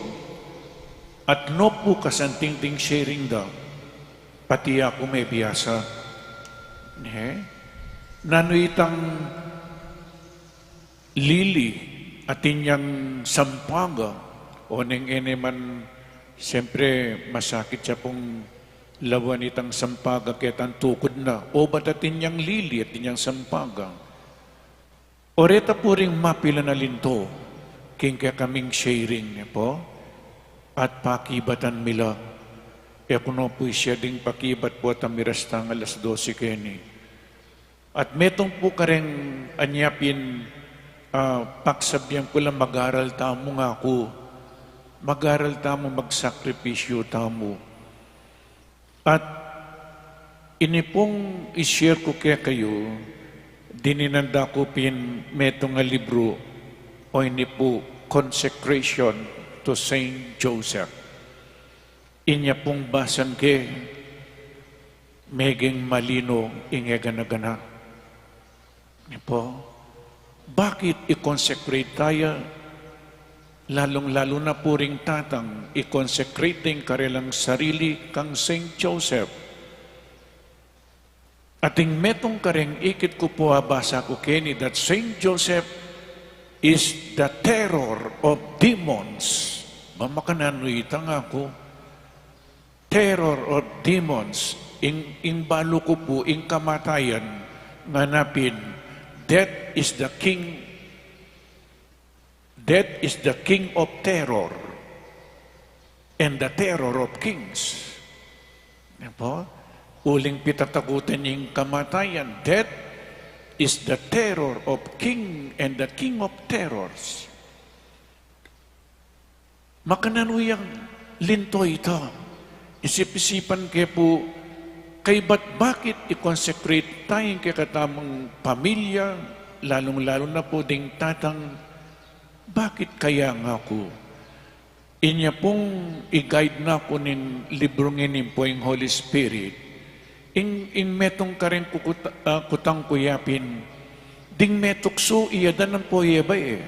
At no pu kasanting ding sharing da, pati aku mebiasa. Ne? Nanu itang lili, atin yang sampaga, o neng ene man, siyempre, masakit ya pung lawan itang sampaga ketang tukud na. O bat atin yang lili, atin yang sampaga. O reta pu ring mapilan a linto king kekaming sharing, ne pu? At pakibatan mi la. E ku no pu isya ding pakibat pu at a miras tang alas dose keni. At metung pu kareng anya pin, ah, paksabian ku la, mag-aral tamu, ngaku. Mag-aral tamu, magsakripisyu tamu. At ini pung i-share ku kekayu, dininan da ku pin metung a libru, o ini pu Consecration to Saint Joseph. Inya pung basan ke, meging malino ing e gana-gana. Ne pu? Bakit i-consecrate taya? Lalung-lalu na pu ring tatang, i-consecrate ding karelang sarili kang Saint Joseph. Atin metung kareng ikit ku pu a basa ku keni, that Saint Joseph is the terror of demons. Ba makananu ita, ngaku? Terror of demons. Ing, ing balu ku pu, ing kamatayan, ngana pin, death is the king, death is the king of terror, and the terror of kings. Yan po. Uling pitatakutan ing kamatayan. Death is the terror of king and the king of terrors. Makananu yang linto ita? Isip-isipan ke pu, kaybat bakit i-consecrate taya ing kekatamung pamilya, lalung-lalu na pu ding tatang, bakit kaya, ngaku? Inya pung i-guide na ku ning librung ini pu ing Holy Spirit. Ing, ing metung kareng kukuta-, ah, kutang ku yapin, ding metuksu iya da nang pu Eva e.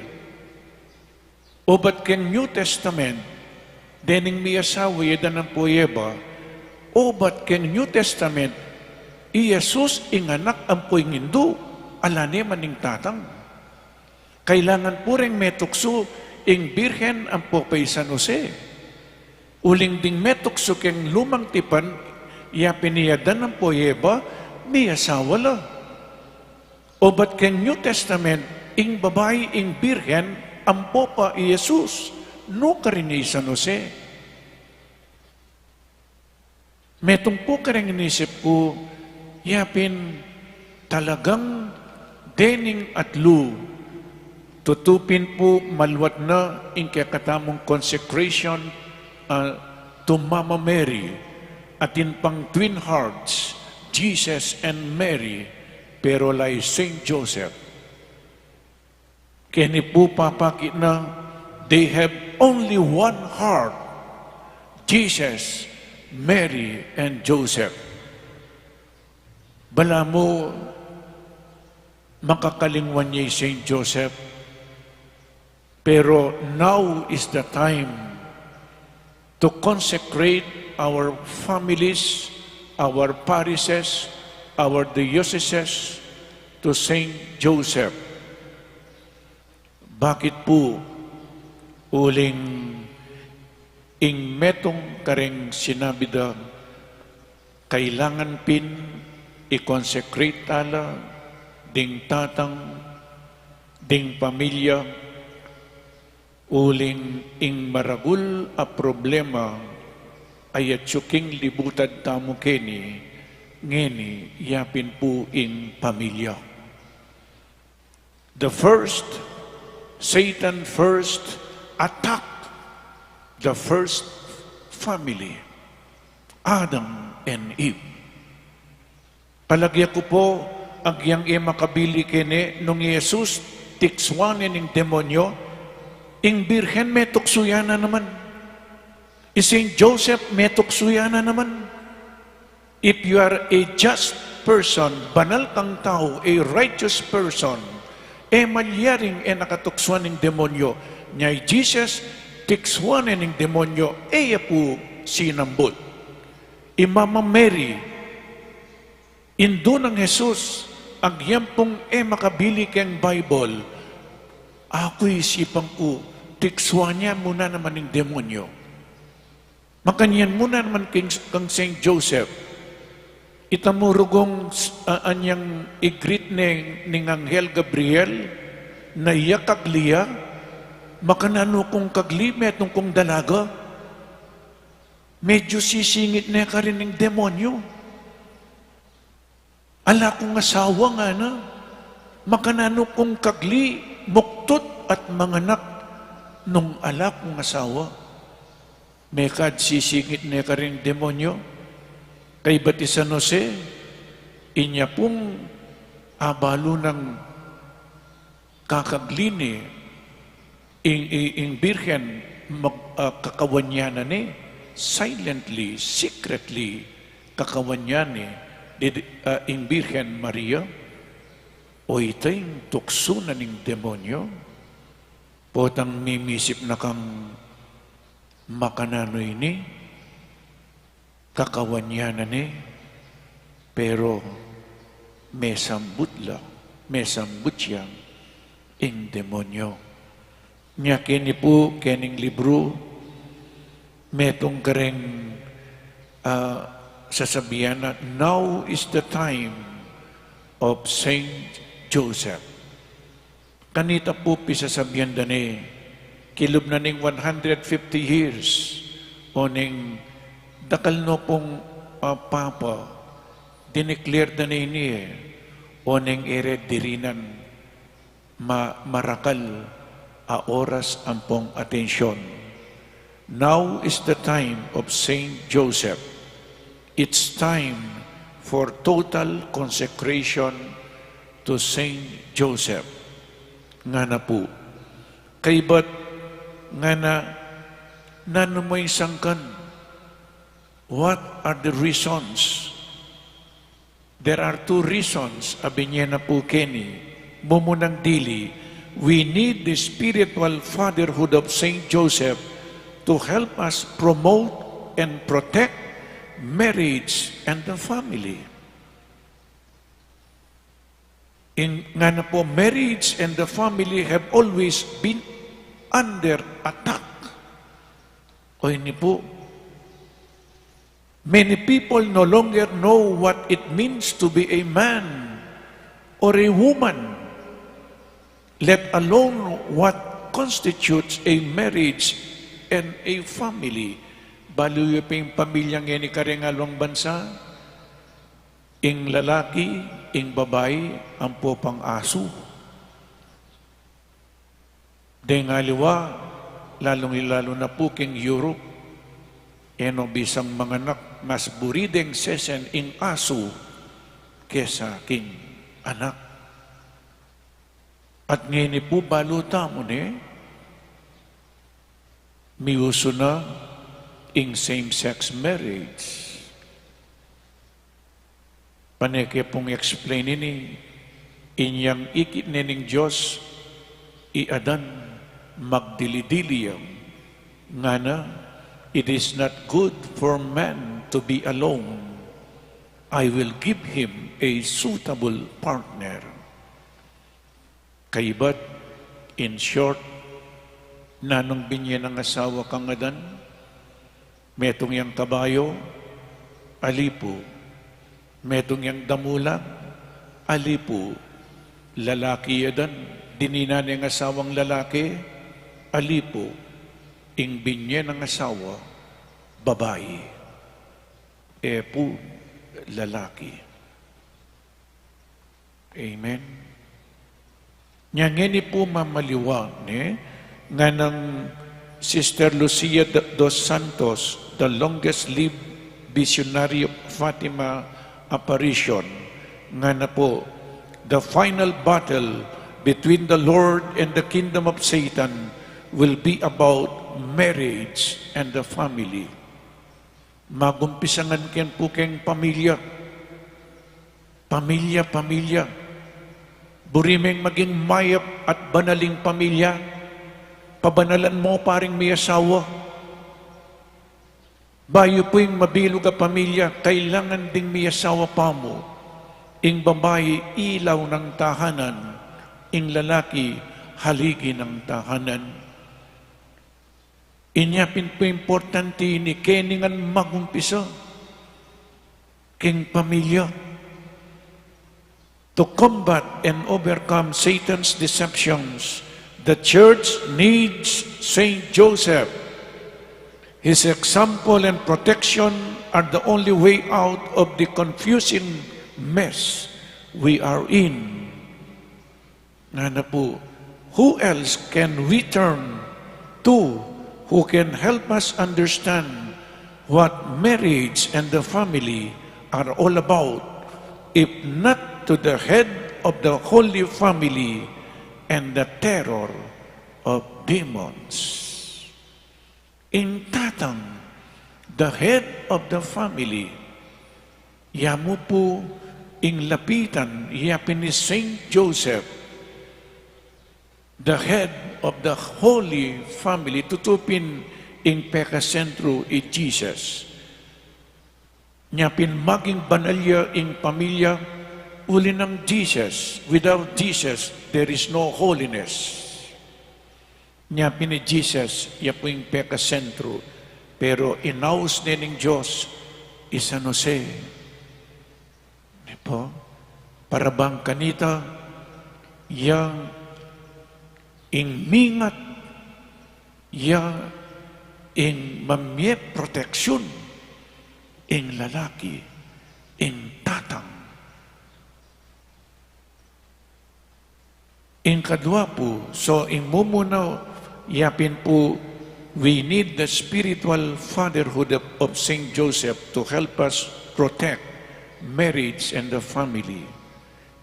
Obat keng New Testament, dening miasawa iya da nang pu Eva, obat keng New Testament, i Jesus ing anak ampo ing indu, ala ne man ing tatang. Kailangan pu reng metuksu ing Birhen ampo pa i San Jose. Uling ding metuksu keng Lumang Tipan, yapin i Adan ampo i Eva, miasawa la. Obat keng New Testament, ing babai ing Birhen ampo pa i Jesus, nu karin i San Jose. Metung pu kareng inisip ku, yapin talagang dening atlu, tutu pin pu maluat na ing kekatamung consecration, ah, to Mama Mary, atin pang twin hearts, Jesus and Mary, pero la i Saint Joseph. Keni pu papakit na, they have only one heart, Jesus, Mary, and Joseph. Balamu makakalingwan ya i Saint Joseph, pero now is the time to consecrate our families, our parishes, our dioceses to Saint Joseph. Bakit pu? Uling ing metung kareng sinabi da, kailangan pin i-consecrate tala ding tatang, ding pamilya, uling ing maragul a problema a atyu king libutan tamu keni, ngeni, yapin pu ing pamilya. The first, Satan first attack The first family, Adam and Eve. Palage ku pu, agyang e makabili kene nung i Jesus, tikswan ne ning demonyo, ing Birhen metuksu ya na naman. I Saint Joseph metuksu ya na naman. If you are a just person, banal kang tau, a righteous person, e malyaring e na katuksuan ning demonyo. Nya i Jesus, tikswan ne ning demonyo, e ya pu sinambut. I Mama Mary, indu nang Jesus, agyang pung e makabili keng Bible, aku isipan ku, tikswan ya mu na naman ning demonyo. Makanyan mu na naman keng, kang Saint Joseph. Ita mu rugung, ah, anyang i-greet ne ning Anghel Gabriel, na iya kagli ya, makananu kung kagli, metung kung dalaga. Medyu sisingit ne karin ning demonyo. Ala kung asawa, ngana, makananu kung kagli, muktut at manganak nung ala kung asawa. Mekad sisingit ne karin demonyo. Kaybat i San Jose, inya pung abalu nang kakagli ne, ing, ing, ing Birhen, mag-, ah, kakawan ya na ne, silently, secretly, kakawan ya ne, di, di, ah, ing Birhen Maria, o ita ing tuksu na ning demonyo, potang mimisip na kang makananu ini, kakawan ya na ne, pero mesambut la, mesambut yang ing demonyo. Nya keni pu, kening libru, metung kareng, ah, sasabian na, "Now is the time of Saint Joseph." Kanita pu pisasabian da ne, kilub na ning one hundred fifty years, o ning dakal no pung, ah, papa, dineclare da ne ini e, o ning ere dirinan ma-, marakal a oras ampong atensyon. Now is the time of Saint Joseph. It's time for total consecration to Saint Joseph. Ngana pu. Kaybat, ngana, nanu mu ing sangkan? What are the reasons? There are two reasons, a binye na pu keni. Mumunang dili, we need the spiritual fatherhood of Saint Joseph to help us promote and protect marriage and the family. Ing, ngana pu, marriage and the family have always been under attack. O ini pu, many people no longer know what it means to be a man or a woman, let alone what constitutes a marriage and a family. Balu yu pin pamilya ngeni kareng aliwang bansa, ing lalaki, ing babai, ampo pang asu. Deng aliwa, lalung-lalu na pu keng Europe, e no bisang manganak, mas buri deng sesen ing asu kesa king anak. At ngeni pu balu tamu ne, miusu na ing same-sex marriage. Pane ke pung explain ini, inyang ikit ne ning Dios i Adan, magdili-dili ya, ngana, "It is not good for man to be alone. I will give him a suitable partner." Kaybat, in short, nanung binye nang asawa kang Adan? Metung yang kabayo? Ali pu. Metung yang damulag? Ali pu. Lalaki i Adan, dininan ne ing asawang lalaki? Ali pu. Ing binye nang asawa, babai. E pu, lalaki. Amen. Nya ngeni pu mamaliwa ne, nganang Sister Lucia D-, dos Santos, the longest-lived visionary of Fatima apparition, ngana pu, "The final battle between the Lord and the kingdom of Satan will be about marriage and the family." Magumpisa ngan ken pu keng pamilya. Pamilya, pamilya. Buri meng maging mayap at banaling pamilya. Pabanalan mu pa ring miyasawa. Bayu pu ing mabilug a pamilya, kailangan ding miyasawa pa mu. Ing babai, ilaw ning tahanan. Ing lalaki, haligi ning tahanan. Inya pin pu importante ini keni ngan magumpisa keng pamilya. To combat and overcome Satan's deceptions, the church needs Saint Joseph. His example and protection are the only way out of the confusing mess we are in. Ngana pu, who else can we turn to who can help us understand what marriage and the family are all about, if not to the head of the Holy Family and the terror of demons? Ing tatang, the head of the family, ya mu pu ing lapitan, ya pin i Saint Joseph, the head of the Holy Family, tutu pin ing pekasentru i Jesus. Nya pin maging banal ya ing pamilya, uli nang Jesus. Without Jesus, there is no holiness. Nya pin i Jesus, ya pu ing pekasentru. Pero inaus ne ning Dios i San Jose. Ne pu? Para bang kanita, ya ing mingat, ya ing mamie proteksyun, ing lalaki, ing tatang. Ing kadua pu, so ing mumuna, ya pin pu, we need the spiritual fatherhood of, of Saint Joseph to help us protect marriage and the family.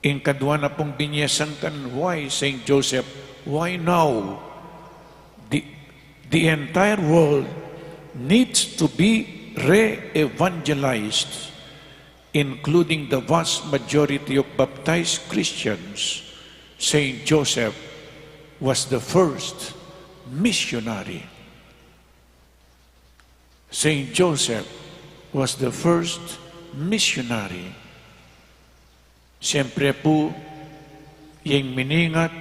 Ing kadua na pung binie sangkan, why Saint Joseph? Why now? The, the entire world needs to be re-evangelized, including the vast majority of baptized Christians. Saint Joseph was the first missionary. Saint Joseph was the first missionary. Siyempre pu, ing miningat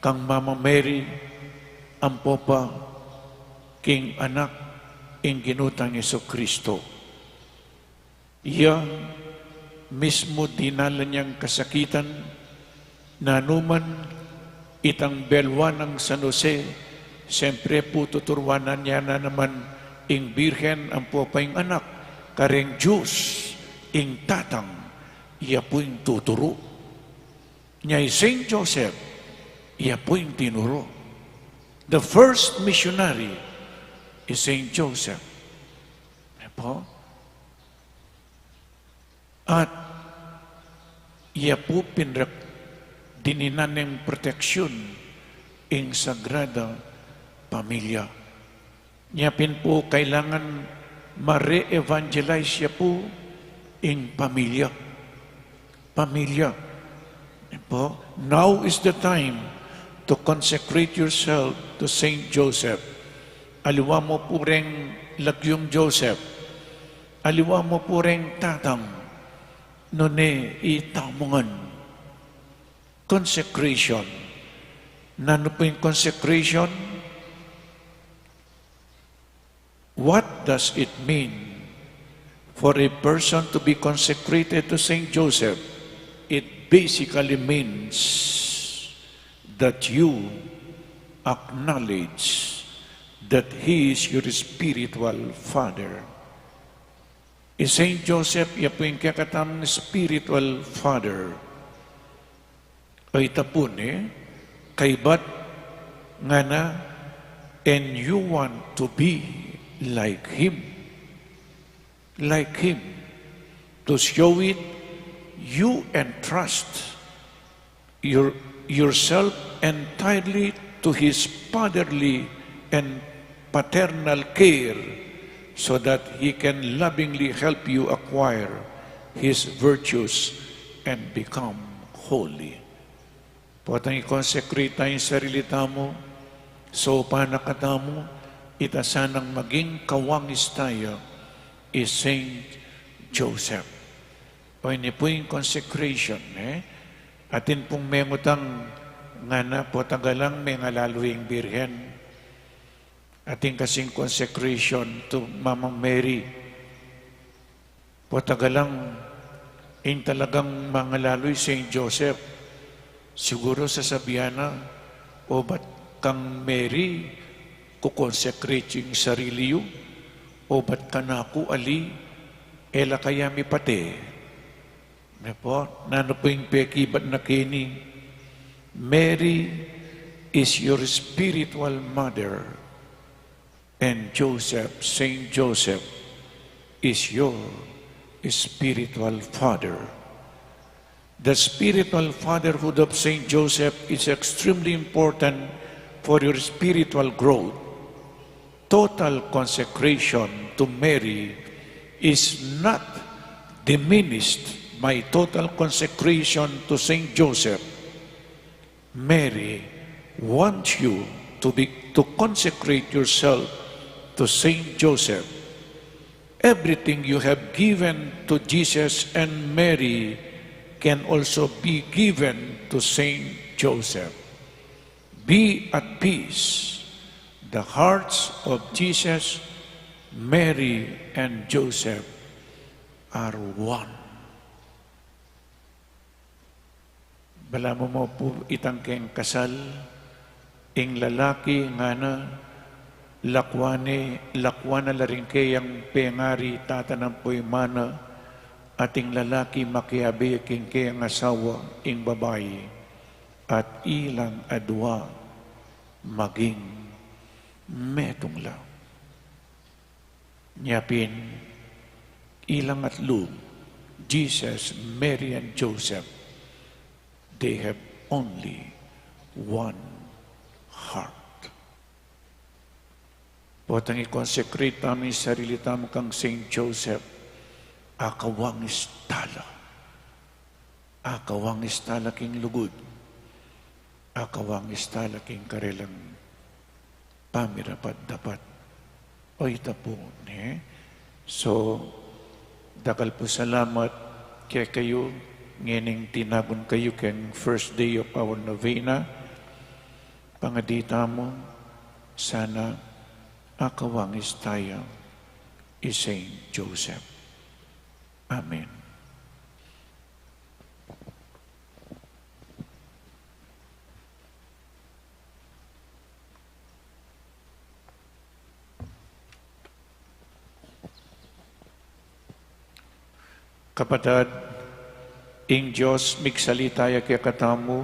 kang Mama Mary, ampo pa king anak ing Ginu tang Jesucristo. Ya mismu dinalan yang kasakitan, nanu man itang belwa nang San Jose, siyempre pu tuturuanan ya na naman ing Birhen ampo pa ing anak, kareng Diyos, ing tatang, ya pu ing tuturu. Nya i Saint Joseph, ya pu ing tinuru. The first missionary is Saint Joseph. Apo? At ya pu pinrak dininan neng proteksyun ing Sagrada Pamilya. Nya pin pu kailangan mare-evangelize ya pu ing pamilya. Pamilya. Apo? Now is the time to consecrate yourself to Saint Joseph. Aliwa mu pu reng lagyung Joseph. Aliwa mu pu reng tatang, nune itamu ngan. Consecration. Nanu pu ing consecration? What does it mean for a person to be consecrated to Saint Joseph? It basically means that you acknowledge that he is your spiritual father. I Saint Joseph, ya pu ing kekatamung spiritual father. O ita pu ne, kaybat ngana, And you want to be like him, like him. To show it, you entrust your, yourself entirely to his fatherly and paternal care so that he can lovingly help you acquire his virtues and become holy. Potang i-consecrate taya ing sarili tamu, saupan na katamu, ita sanang maging kawangis taya i Saint Joseph. O ini pu ing consecration, e? Atin pung mengutang, ngana, potang galang mengalalu ing Birhen. Atin kasing consecration to Mama Mary. Potang galang, ing talagang mangalalu i Saint Joseph, siguru sasabian na, "O ba't kang Mary, ko-consecrate yu ing sarili yu? O ba't kanaku ali, e la kaya mipate?" Ne pu, nanu pu ing pekibat na keni? Mary is your spiritual mother, and Joseph, Saint Joseph, is your spiritual father. The spiritual fatherhood of Saint Joseph is extremely important for your spiritual growth. Total consecration to Mary is not diminished by total consecration to Saint Joseph. Mary wants you to be, to consecrate yourself to Saint Joseph. Everything you have given to Jesus and Mary can also be given to Saint Joseph. Be at peace. The hearts of Jesus, Mary, and Joseph are one. Balamu mu pu itang keng kasal, ing lalaki ngana, lakwan ne, lakwan na la ring keyang pengari, tatanam pu i mana, at ing lalaki makiabe king keyang asawa, ing babai, at ilang adua maging metung la. Nya pin, ilang atlu, Jesus, Mary, and Joseph, they have only one heart. Potang i-consecrate tamu ing sarili tamu kang Saint Joseph, akawangis tala. Akawangis tala king lugud. Akawangis tala king karelang pamirapat-dapat. O ita pu, ne? So, dakal pu salamat kekayu, ngening tinagun kayu keng first day of our novena. Pangadi tamu, sana akawangis taya i Saint Joseph. Amen. Kapatad, ing Dios migsalita ya kekatamu,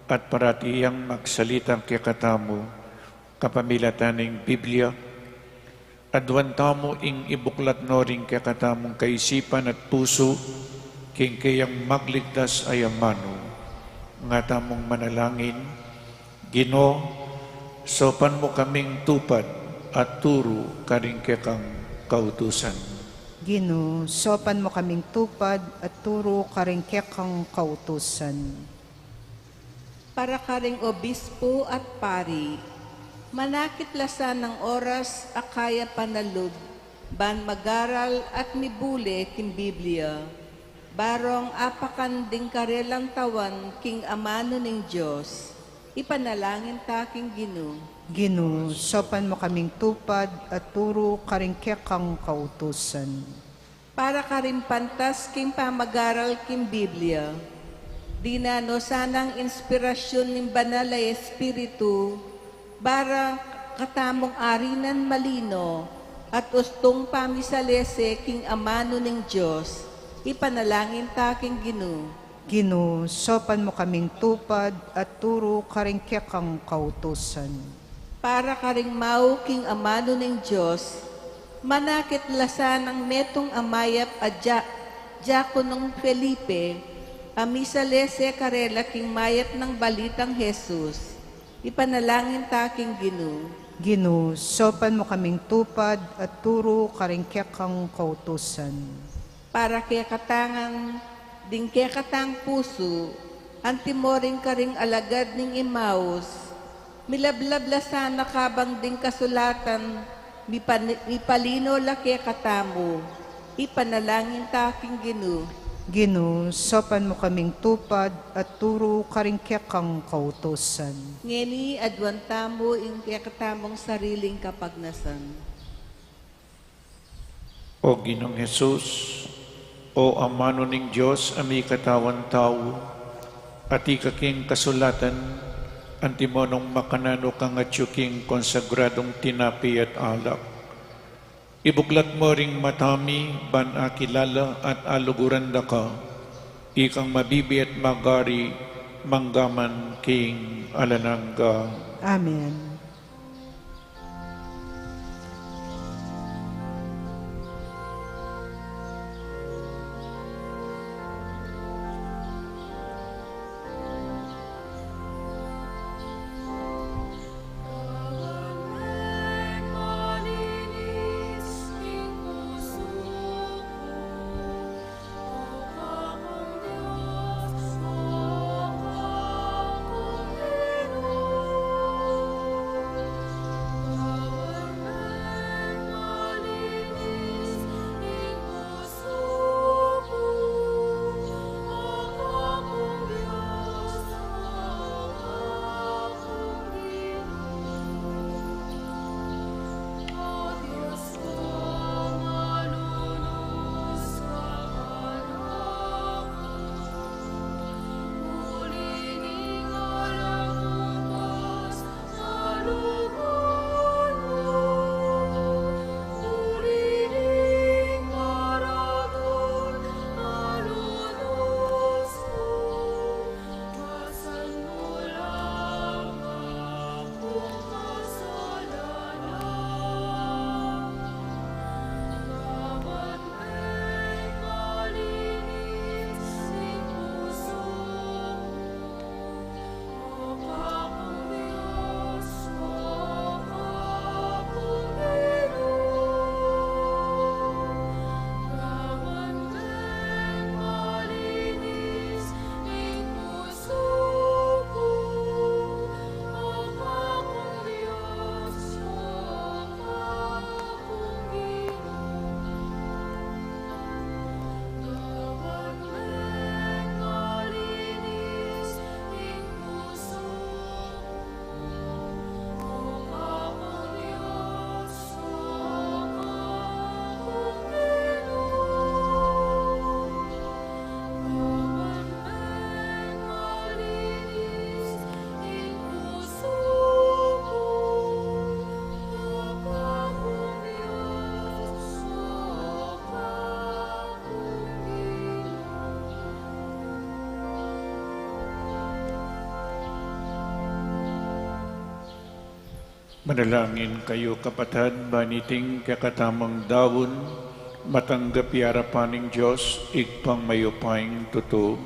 at parati yang magsalita kekatamu, kapamilatan ning Biblia, aduan tamu ing ibuklat no ring kekatamung kaisipan at pusu, king keyang magligtas a amanu. Nga tamung manalangin, Ginu, saupan mu kaming tupad at turu karing kekang kautusan. Ginu, saupan mu kaming tupad at turu karing kekang kautusan. Para karing obispo at pari, manakit la sanang oras a kaya panalub, ban magaral at mibule king Biblia, barong apakan ding karelang tawan king amanu ning Dios. Ipanalangin ta king Ginu. Ginu, saupan mu kaming tupad at turu karing kekang kautusan. Para karing pantas king pamagaral king Biblia, dinanu sanang inspirasyun ning Banal a Espiritu, para katamung arinan malino at ustung pamisalese king amanu ning Dios. Ipanalangin ta king Ginu. Ginu, saupan mu kaming tupad at turu karing kekang kautusan. Para karing mau king amanu ning Dios, manakit la sanang metung a mayap a dia-, diakonong Felipe, a misalese karela king mayap nang balitang Jesus. Ipanalangin ta king Ginu. Ginu, saupan mu kaming tupad at turu karing kekang kautusan. Para kekatang ding kekatang pusu, antimo ring karing alagad ning Emmaus, milablab la sana kabang ding kasulatan, mipan-, mipalino la kekatamu. Ipanalangin ta king Ginu. Ginu, saupan mu kaming tupad at turu karing kekang kautusan. Ngeni aduan tamu ing kekatamung sariling kapagnasan. O Ginung Jesus, o amanu ning Dios a mikatawan tau, atiu ka king kasulatan, antimo nung makananu kang atyu king konsagradung tinape at alak. Ibuklat mu ring mata mi, ban akilala at aluguran da ka, ikang mabibie at magari, manggaman king alang angga. Amen. Manalangin kayu, kapatad, ban iting kekatamung daun matanggap ya king arapan ning Dios, Ibpang mayupayang tutu.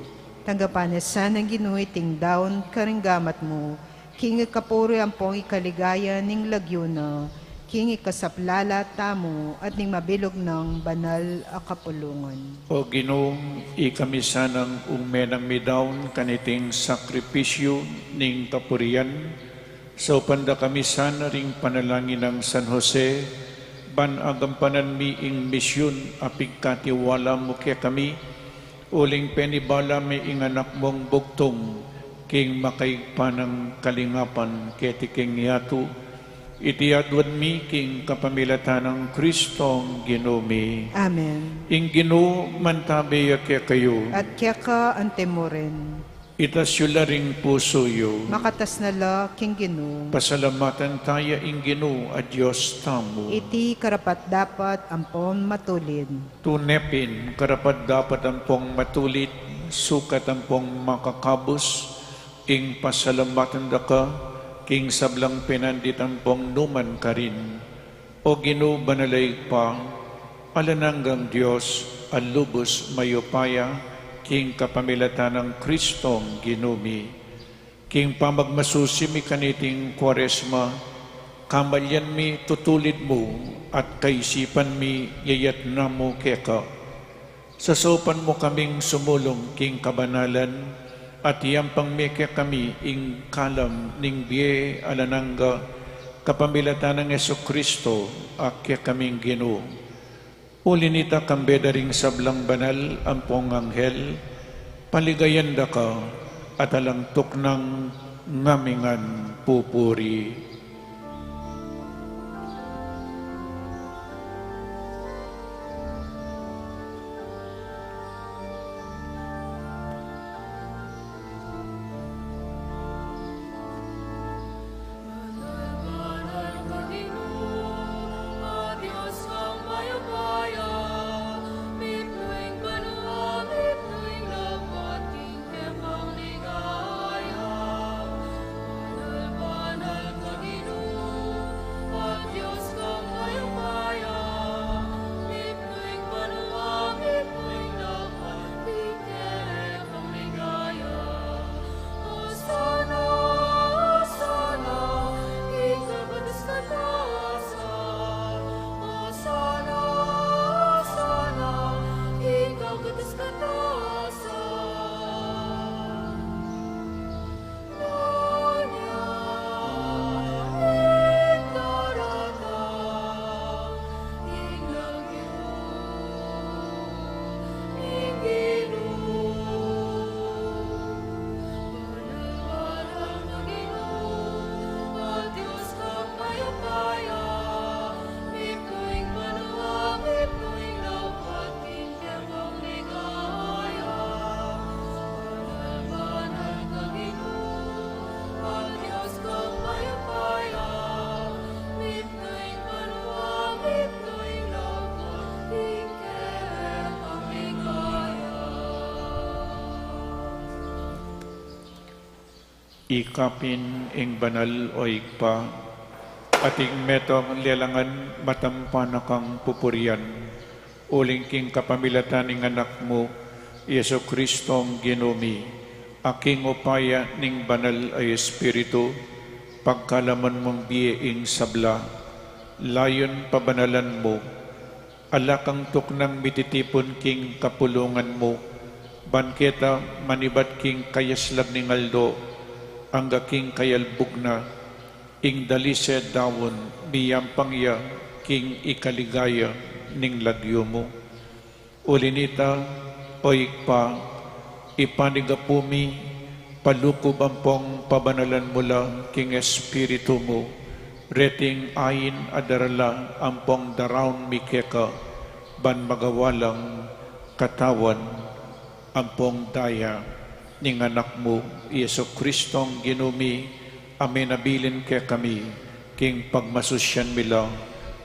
Tanggapan na sana ning Ginu iting daun karing gamat mu, king ikapuri ampong ikaligaya ning lagyu na, king ikasaplala tamu at ning mabilug nang banal a kapulungan. O Ginu, ikami sanang ung menang midaun kaniting sakripisyu ning kapurian, saupan da kami sana ring panalangin nang San Jose, ban agampanan mi ing misyun a pigkatiwala mu kekami, uling penibala mi ing anak mung bugtung king makaigpan a kalingapan keti king yatu. Iti aduan mi king kapamilatan nang Kristong Ginu mi. Amen. Ing Ginu mantabe ya kekayu. At keka antimurin. Itas yu la ring pusu yu. Makatas na la king Ginu. Pasalamatan taya ing Ginu a Dios tamu. Iti karapat-dapat ampon matulid. Tune pin karapat-dapat ampong matulid, sukat ampong makakabus, ing pasalamatan da ka, Ing sablang penandit ampong numan karin, O Ginu, banal a Ibpa, alang anggang Dios, a lubus mayupaya, king kapamilatan nang Kristong Ginu mi. King pamagmasusi mi kaniting Kuaresma, kamalian mi tutulid mu at kaisipan mi yayatna mu keka. Sasaupan mu kaming sumulung king kabanalan, at iyampang me kekami ing kalam ning bie alang angga, kapamilatan nang Jesucristo, a kekaming Ginu. Uli nita, kambe da ring sablang banal ampong anghel, paligayan da ka, at alang tuknang ngamingan pupuri. Ikapin ing banal, o Ibpa, at ing metung lelangan matampan na kang pupurian, uling king kapamilatan ning Anak mu, Jesu Kristong Ginu mi, a king upaya ning Banal a Espiritu, pagkalaman mung bie ing sabla, layun pabanalan mu, ala kang tuknang mititipun king kapulungan mu, ban keta manibat king kayaslag ning aldo, angga king kayalbug na, ing dalise daun miyampang ya king ikaligaya ning lagyu mu. Uli nita, o Ibpa, ipanigapu mi, palukub ampong pabanalan mu la king Espiritu mu, reting ain a darala ampong daraun mi keka, ban magawa lang katawan ampong daya ning Anak mu, Jesu Kristong Ginu mi, a menabilin kekami, king pagmasusian mi la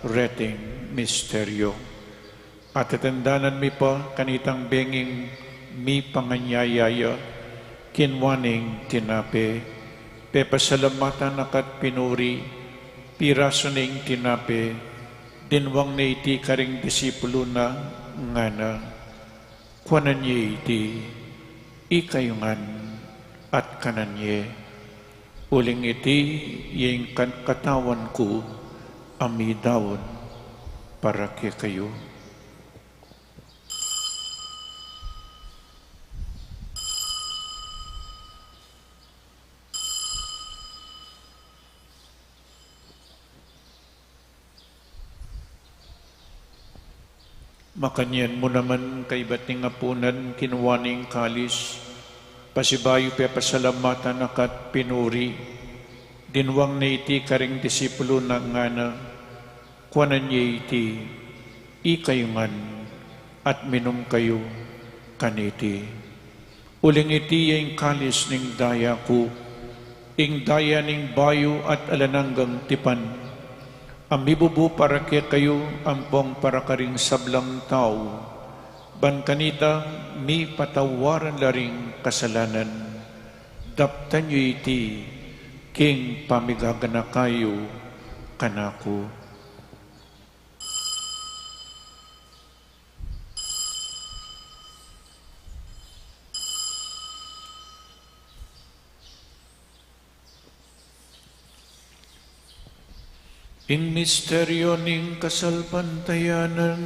reting misteryu. At tatandanan mi pa kanitang benging mipanganyaya ya, kinua ne ing tinape, pepasalamatan na ka't pinuri, pirasu ne ing tinape, dinwang ne iti karing disipulu na, ngana: Kuanan ye iti, ikayu ngan, at kanan ye, uling iti ya ing kan-, katawan ku a midaun para kekayu. Makanyan mu naman kaybat ning apunan, kinua ne ing kalis, pasibayu pepasalamatan na ka't pinuri, dinwang ne iti karing disipulu na, ngana: Kuanan ye iti, ikayu ngan, at minum kayu kaniti, uling iti ya ing kalis ning daya ku, ing daya ning bayu at alang anggang tipan, a mibubu para kekayu ampong para karing sablang tau, ban kanita mipatawaran la ring kasalanan. Daptan yu iti King pamigaganaka yu kanaku. Ing misteryo ning kasalpantayanan.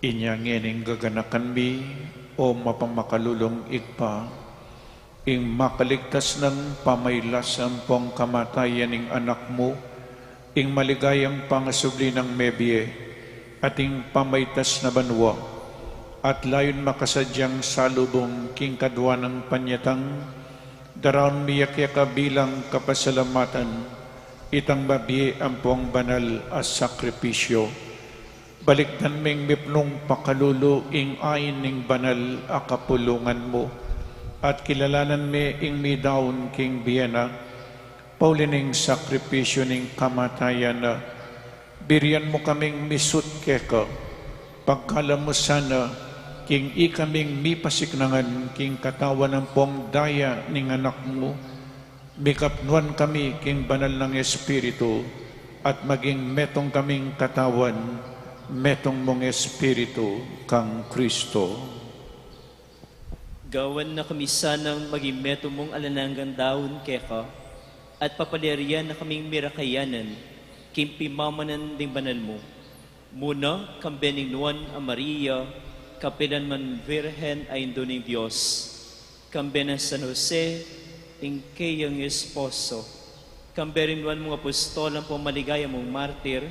Inya ngening gaganakan mi, o mapamakalulung Ibpa, ing makaligtas nang pamailasa ampong kamatayan ning Anak mu, ing maligayang pangasubli nang mebie, at ing pamaitas na banua, at layun makasadyang salubung king kadua nang panyatang, daraun mi ya keka bilang kapasalamatan, itang mabie ampong banal a sakripisyo. Balikdan ming mipnung pakalulu ing ain ning banal a kapulungan mu, at kilalanan mi ing midaun king bie na, pauli ning sakripisyu ning kamatayan na. Birian mu kaming misut keka, pagkalub mu sana, king ikaming mipasiknangan king katawan ampong daya ning Anak mu, mikapnuan kami king banal nang Espiritu, at maging metung kaming katawan, metung mung Espiritu kang Kristo. Gawan na kami sanang maging metung mung alang anggang daun keka, at papaliarian na kaming mirakayanan, king pimamanan ding banal mu. Muna, kambe ning Nuan a Maria, kapilan man Virgen a Indu ning Dios, kambe nang San Jose, ing keyang esposo, kambe ring nuan mung apostol ampong maligaya mung martir,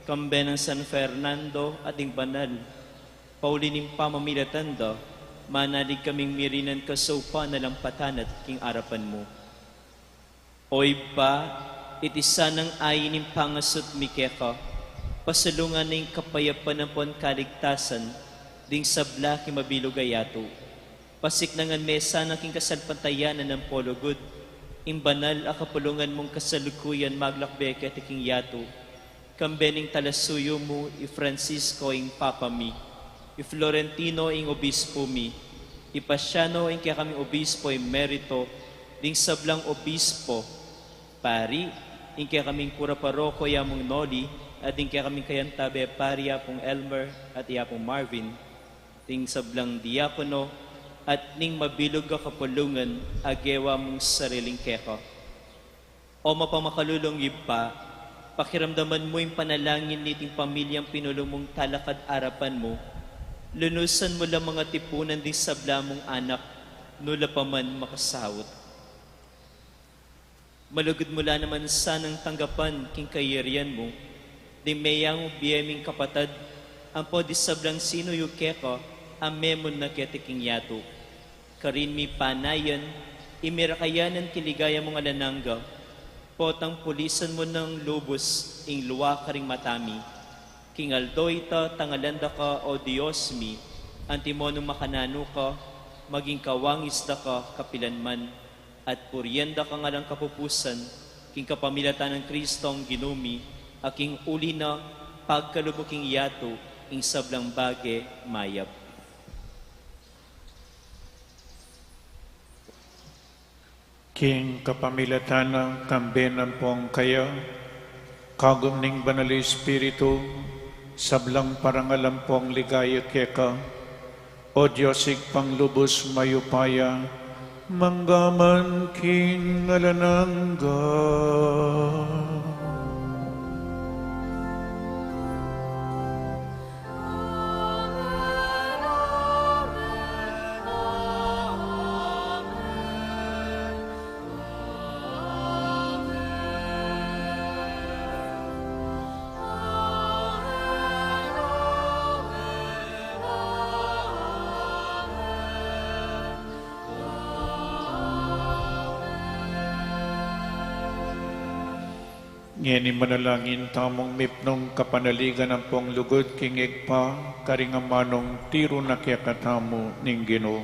kambe nang San Fernando at ding banal, pauli ning pamamilatan da, manalig kaming mirinan kasaupan a lampatan at king arapan mu. O Ibpa, iti sanang ain ning pangasut mi keka, pasalungan na ing kapayapan ampon kaligtasan ding sabla king mabilug a yatu. Pasiknangan me sana king kasalpantayanan ampon lugud ing banal a kapulungan mung kasalukuyan maglakbe keti king yatu, kambe ning talasuyu mu i Francisco ing Papa mi, i Florentino ing Obispo mi, i Pasiano ing kekaming Obispo emerito, ding sablang obispo, pari, ing kekaming kura paroko i Among Noli, at ding kekaming kayantabe pari i Apung Elmer at i Apung Marvin, ding sablang diakono, at ning mabilug a kapulungan a gewa mung sariling keka. O mapamakalulung Ibpa, pakiramdaman mu ing panalangin niting pamilyang pinulung mung talakad arapan mu, lunusan mu la mang atipunan ding sabla mung anak, nu la pa man makasaut. Malugud mu la naman sanang tanggapan king kayarian mu, ding meyangu bie ming kapatad, ampo ding sablang sinuyu keka, a memun na keti king yatu. Karin mi panayan, ing mirakayanan king ligaya mung alang angga, potang pulisan mu nang lubus ing lua karing mata mi. King aldo ita, tangalan da ka, O Dios mi, antimo nung makananu ka, maging kawangis da ka kapilan man, at purian da kang alang kapupusan, king kapamilatan nang Kristong Ginu mi, a king uli na, pagkalub mu king yatu ing sablang bage mayap. King kapamilatan na, kambe na ampong kaya, kagum ning Banal Espiritu, sablang parangal ampong ligaya keka, O Dios Ibpang lubus mayupaya, mangga man king alang angga. Ngeni manalangin tamung mipnung kapanaligan ampong lugud king Ibpa, karing amanung tiru na kekatamu ning Ginu.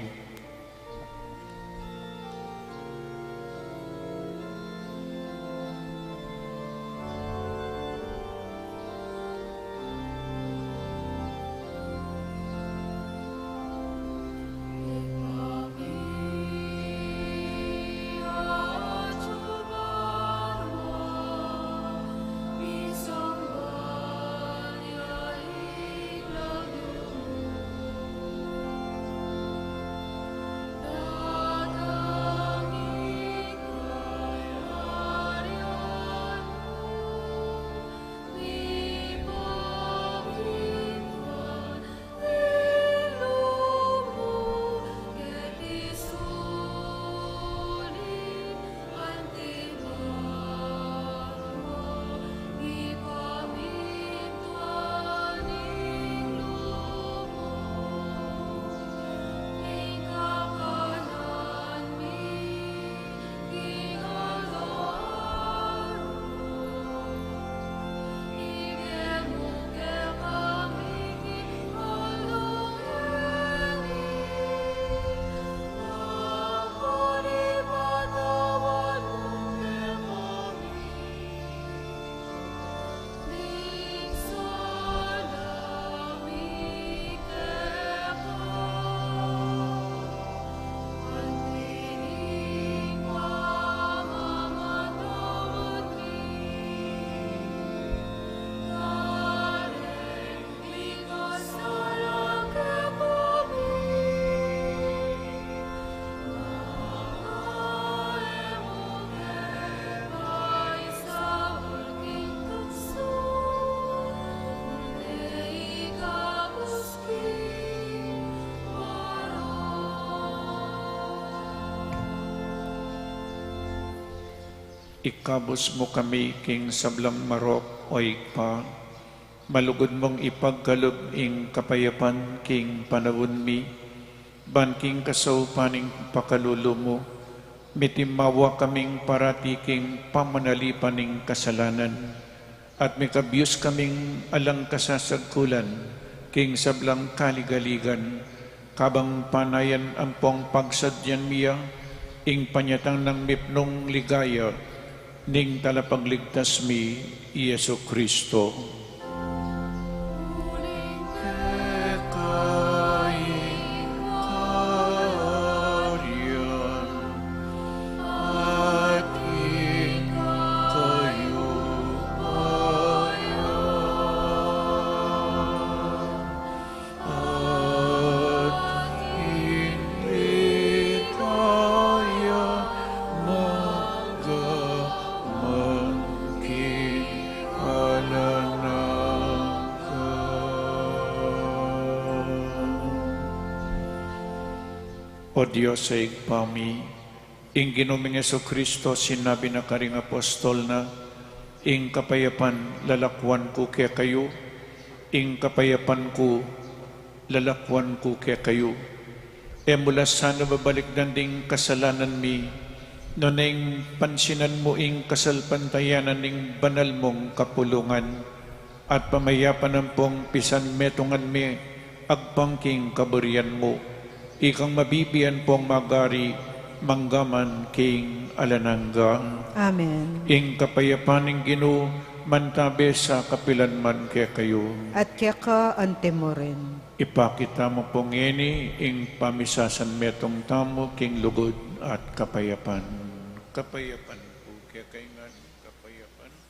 Ikabus mu kami king sablang marok, o Ibpa, malugud mung ipagkalub ing kapayapan king panaun mi, ban king kasaupan ning pakalulu mu, mitimawa kaming parati king pamanalipan ning kasalanan, at mikabius kaming alang kasasagkulan king sablang kaligaligan, kabang panayan ampong pagsadyan mi ya ing panyatang nang mipnung ligaya ning Talapagligtas mi, i Jesucristo. At ing ligaya mangga man king alang angga. O Dios a Ibpa mi, ing Ginu ming Jesucristo sinabi na karing apostol na, "Ing kapayapan lalakuan ku kekayu, ing kapayapan ku lalakuan ku kekayu." E mu la sana babalikdan ding kasalanan mi, nune ing pansinan mu ing kasalpantayanan ning banal mung kapulungan, at pamayapan ampong pisanmetungan mi agpang king kaburian mu. Ikang mabibie ampong magari mangga man king alang angga. Amen. Ing kapayapan ning Ginu mantabe sa kapilan man kekayu. At keka antimurin. Ipakit tamu pu ngeni ing pamisasanmetung tamu king lugud at kapayapan. Kapayapan pu kekayu ngan, kapayapan pu.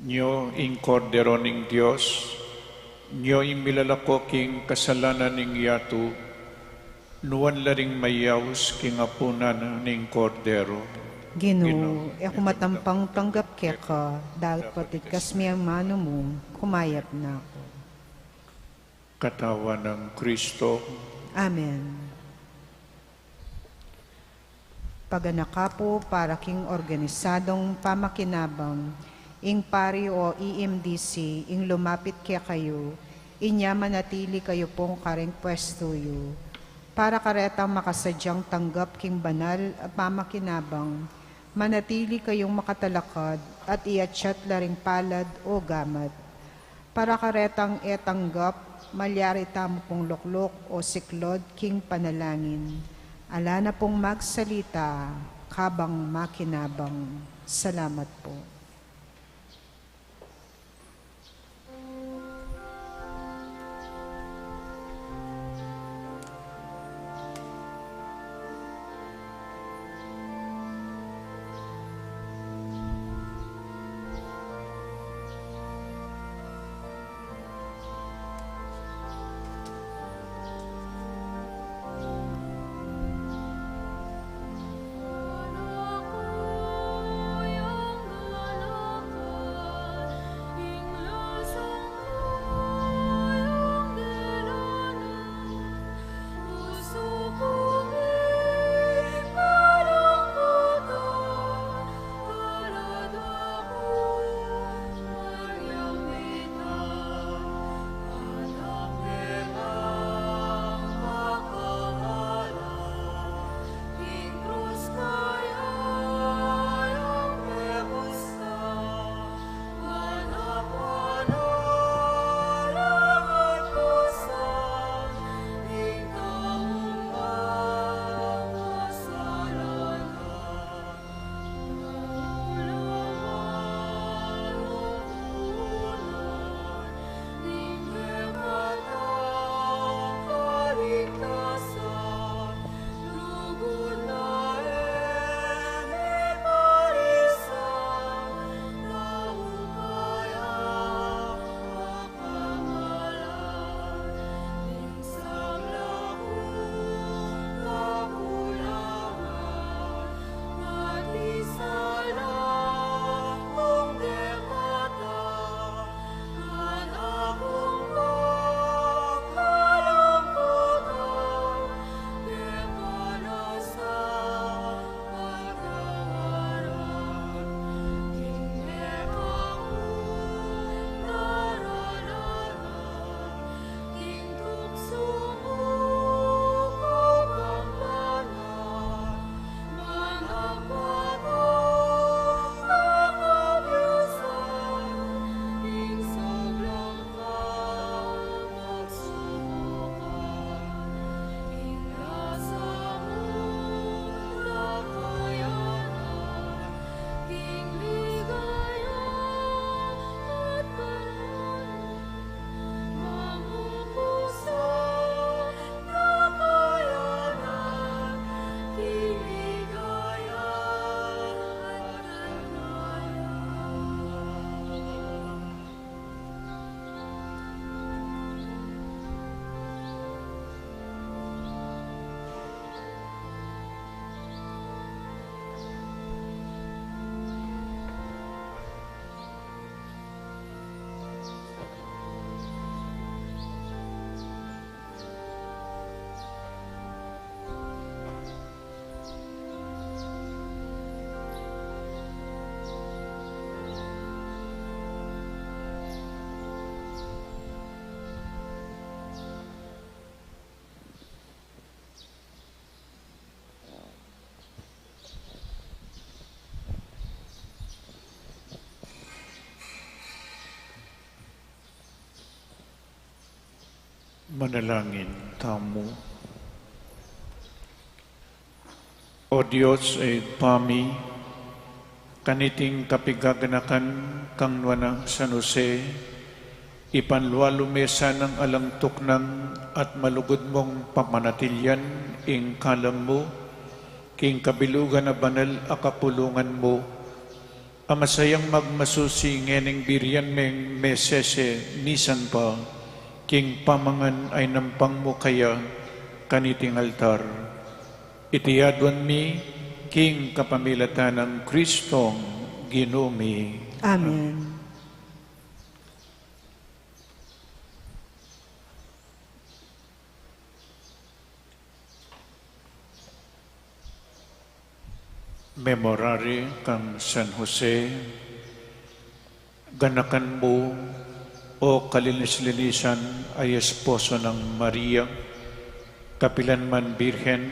Nyo ing Kordero ning Dios, nyo ing milalako king kasalanan ning yatu, nuan la ring mayaus king apunan ning Kordero. Ginu, Ginu, e ku matampang tanggap keka, dapot ikasmu mu ing manu mu, kumayap na ku. Katawan nang Kristo. Amen. Paganaka pu para king organisadong pamakinabang, ing pari o E M D C, ing lumapit kekayu, inya manatili kayu pung karing pwestu yu. Para karetang makasadyang tanggap king banal a pamakinabang, manatili kayung makatalakad at iatsat la ring palad o gamat. Para karetang e tanggap, malyari tamu pung lukluk o siklod king panalangin. Ala na pung magsalita, kabang makinabang. Salamat pu. Manalangin tamu. O Dios, Ibpa mi, kaniting kapigaganakan kang Nuan a San Jose, ipanlualu me sanang alang tuknang at malugud mung pamanatilian ing kalam mu, king kabilugan a banal a kapulungan mu, A masayang magmasusi ngening birian meng mesese misan pa, king pamangan a inampang mu kaya kaniting altar. Iti aduan mi king kapamilatan nang Kristong Ginu mi. Amen. Memorare kang San Jose, ganakan mu, o kalinis-linisan a esposo nang Maria, kapilan man Birhen,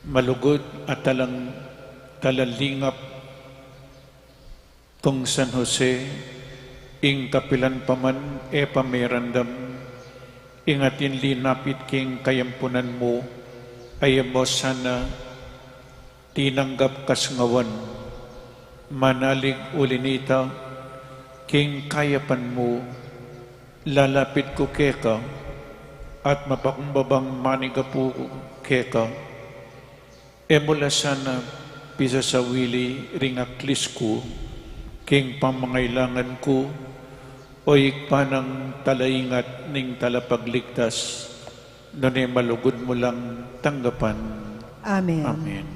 malugud a talang, talalingap, Kung San Jose, ing kapilan pa man e pa merandam, ing atin linapit king kayampunan mu, a e mu sana tinanggap kasngawan, manalig uli nita, king kayapan mu, lalapit ku keka, at mapakumbabang manigapu keka. E mu la sana pisasawili ring aklis ku, king pamangailangan ku, o Ibpa nang talaingat ning talapagligtas, nune malugud mu lang tanggapan. Amen. Amen.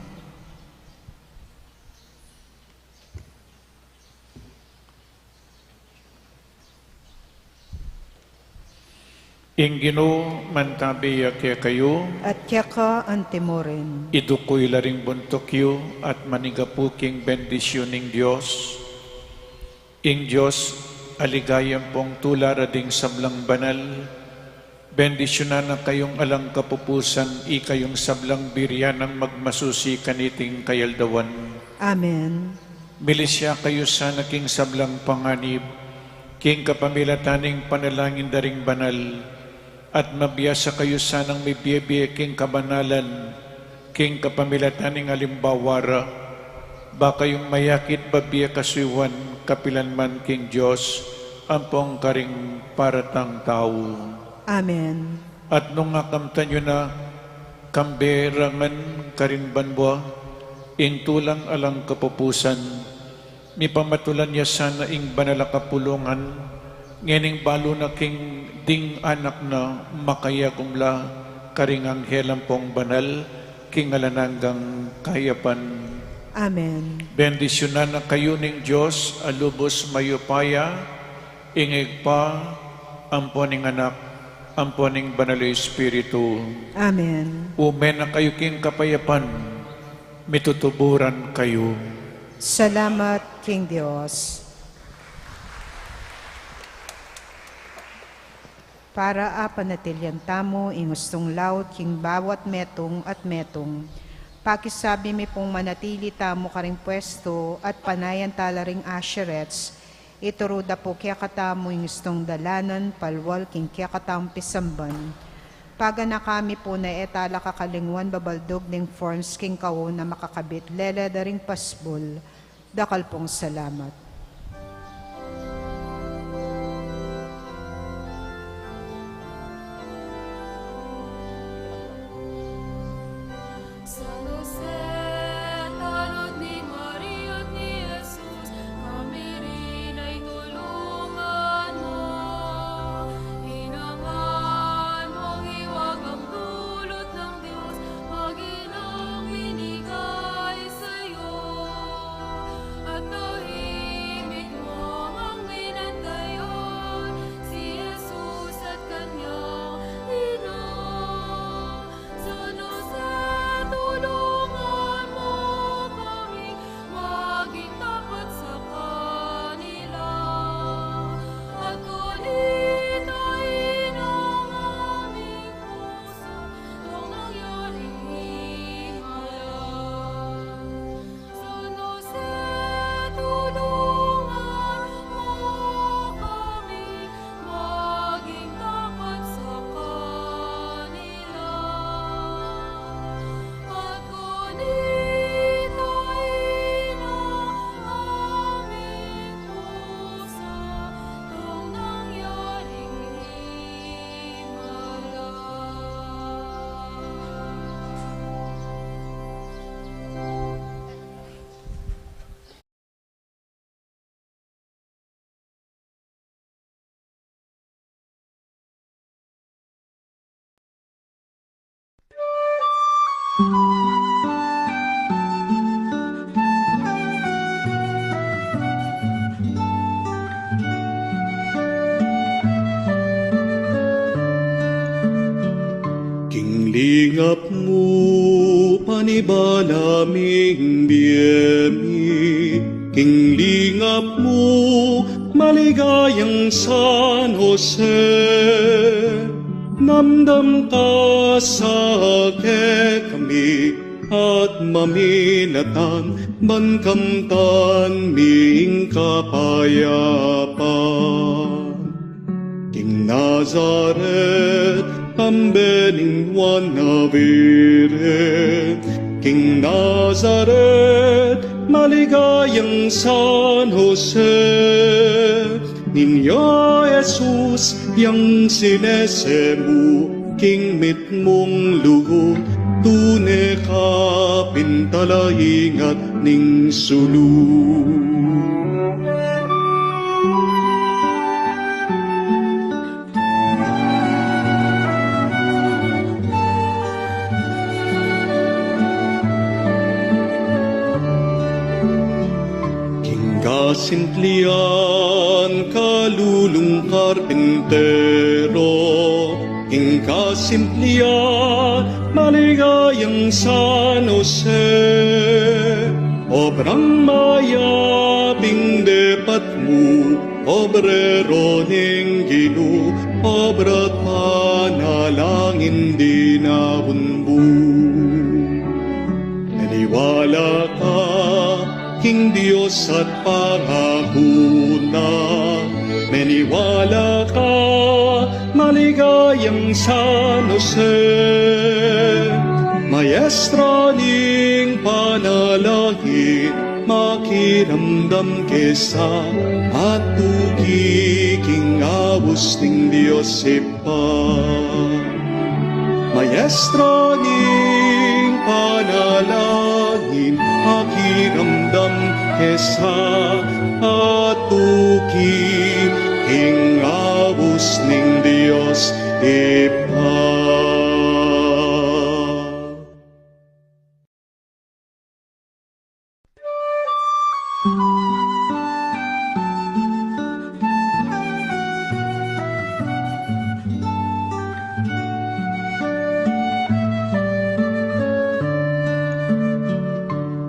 Ing Ginu mantabi ya kekayu. At keka antimurin. Iduku yu la ring buntuk yu at manigapu king bendisyun ning Dios. Ing Dios a ligaya ampong tula ra ding sablang banal, bendisyunan na kayung alang kapupusan, ikayung sablang birian nang magmasusi kaniting kayaldawan. Amen. Milisya kayu sana king sablang panganib, king kapamilatan ning panalangin da ring banal, at mabiasa kayu sanang mibie-bie king kabanalan, king kapamilatan ning alimbawa ra, ba kayung mayakit babie kasuyuan kapilan man king Dios ampong karing para tang tau. Amen. At nung akamtan yu na kambe ra ngan karin banua ing tulang alang kapupusan, mipamatulan ya sana ing banal a kapulungan, ngening balu na king ding anak na makayagum la karing anghel ampong banal, king alang anggang kayapan. Amen. Bendisyunan na kayu ning Dios a lubus mayupaya, ing Ibpa, ampo ning Anak, ampo ning Banal a Espiritu. Amen. Ume na kayu king kapayapan, mitutuburan kayu. Salamat king Dios. Para a panatilian tamu ing ustung laud king bawat metung at metung, pakisabi mi pung manatili tamu karing pwestu at panayan tala ring usherettes, ituru da pu kekatamu ing ustung dalanan, palual king kekatamung pisamban. Paganaka mi pu na e tala kakalingwan babaldug ding forms king kauna makakabit lele da ring pasbul. Dakal pung salamat. San Jose, tanod ni Maria at ni Jesus, kami rin ay tulungan mo. Hinangan mong hiwagang dulot ng Diyos, maging ang binigay sa'yo. At kahit King lingap mu, panibala ming bie mi. King lingap mu, maligayang San Jose. Namdam ka sa kekami, at maminatan ban kamtan mi ing kapayapan. King Nazaret, kambe ning Juan Navarrete. King Nazaret, maligayang San Jose. Niño Jesus, yang sinese mu king mitmung lugud, tune ka pin talaingat ning sulu. King kasimplian, kalulung karpintero. King kasimplian, maligayang San Jose. Obrang mayap ing depat mu, obrero ning Ginu, obra't panalangin dinaun mu. Maniwala ka king Dios at pangaku na. Maniwala ka, maligayang San Jose. Maestra ning panalangin, makiramdam ke sa, matuki king abus ning Dios Ibpa. Maestra ning panalangin, makiramdam ke sa, matuki king abus ning Dios Ibpa.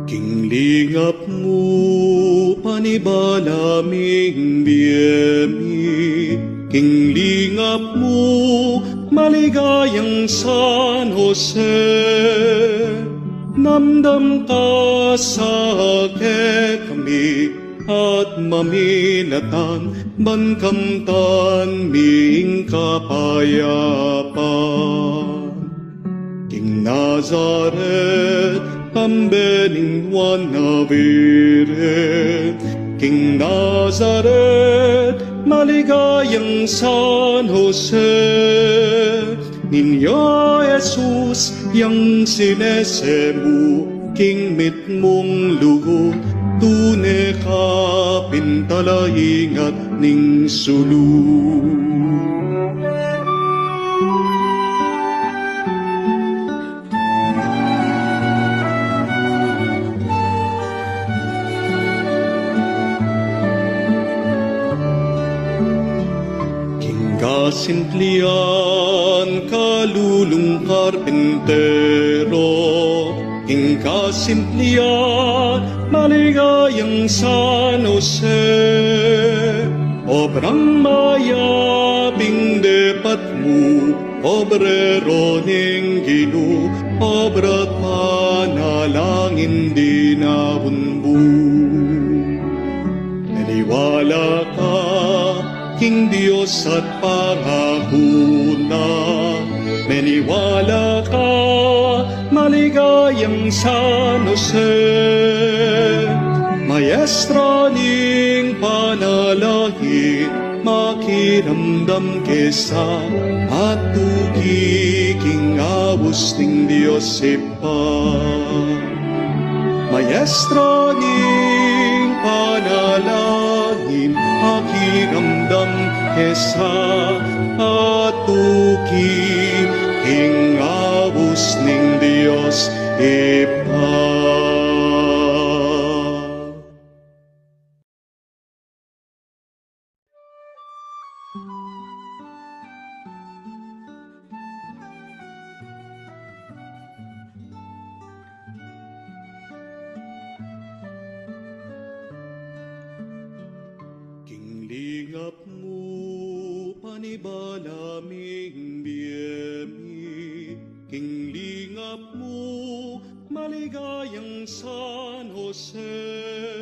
King lingap mu, panibala ming bie mi. King lingap mu, maligayang San Jose. Namdam ka sa kekami, at maminatan ban kamtan mi ing kapayapan. King Nazaret, kambe ning Juan Navarrete. King Nazaret, maligayang San Jose. Niño Jesus, yang sinese mu king mitmung lugud, tune ka pin talaingat ning sulu. King kasimplian, kalulung karpintero. King kasimplian, maligayang San Jose. Obrang mayap ing depat mu, obrero ning Ginu, obra't panalangin dinaun mu. Maniwala ka king Dios at pangaku na. Maniwala ka, maligayang San Jose. Maestra ning panalangin, makiramdam ke sa, matuki king abus ning Dios Ibpa. Maestra ning panalangin, makiramdam ke sa, matuki king abus ning Dios Ibpa. King lingap mu, panibala ming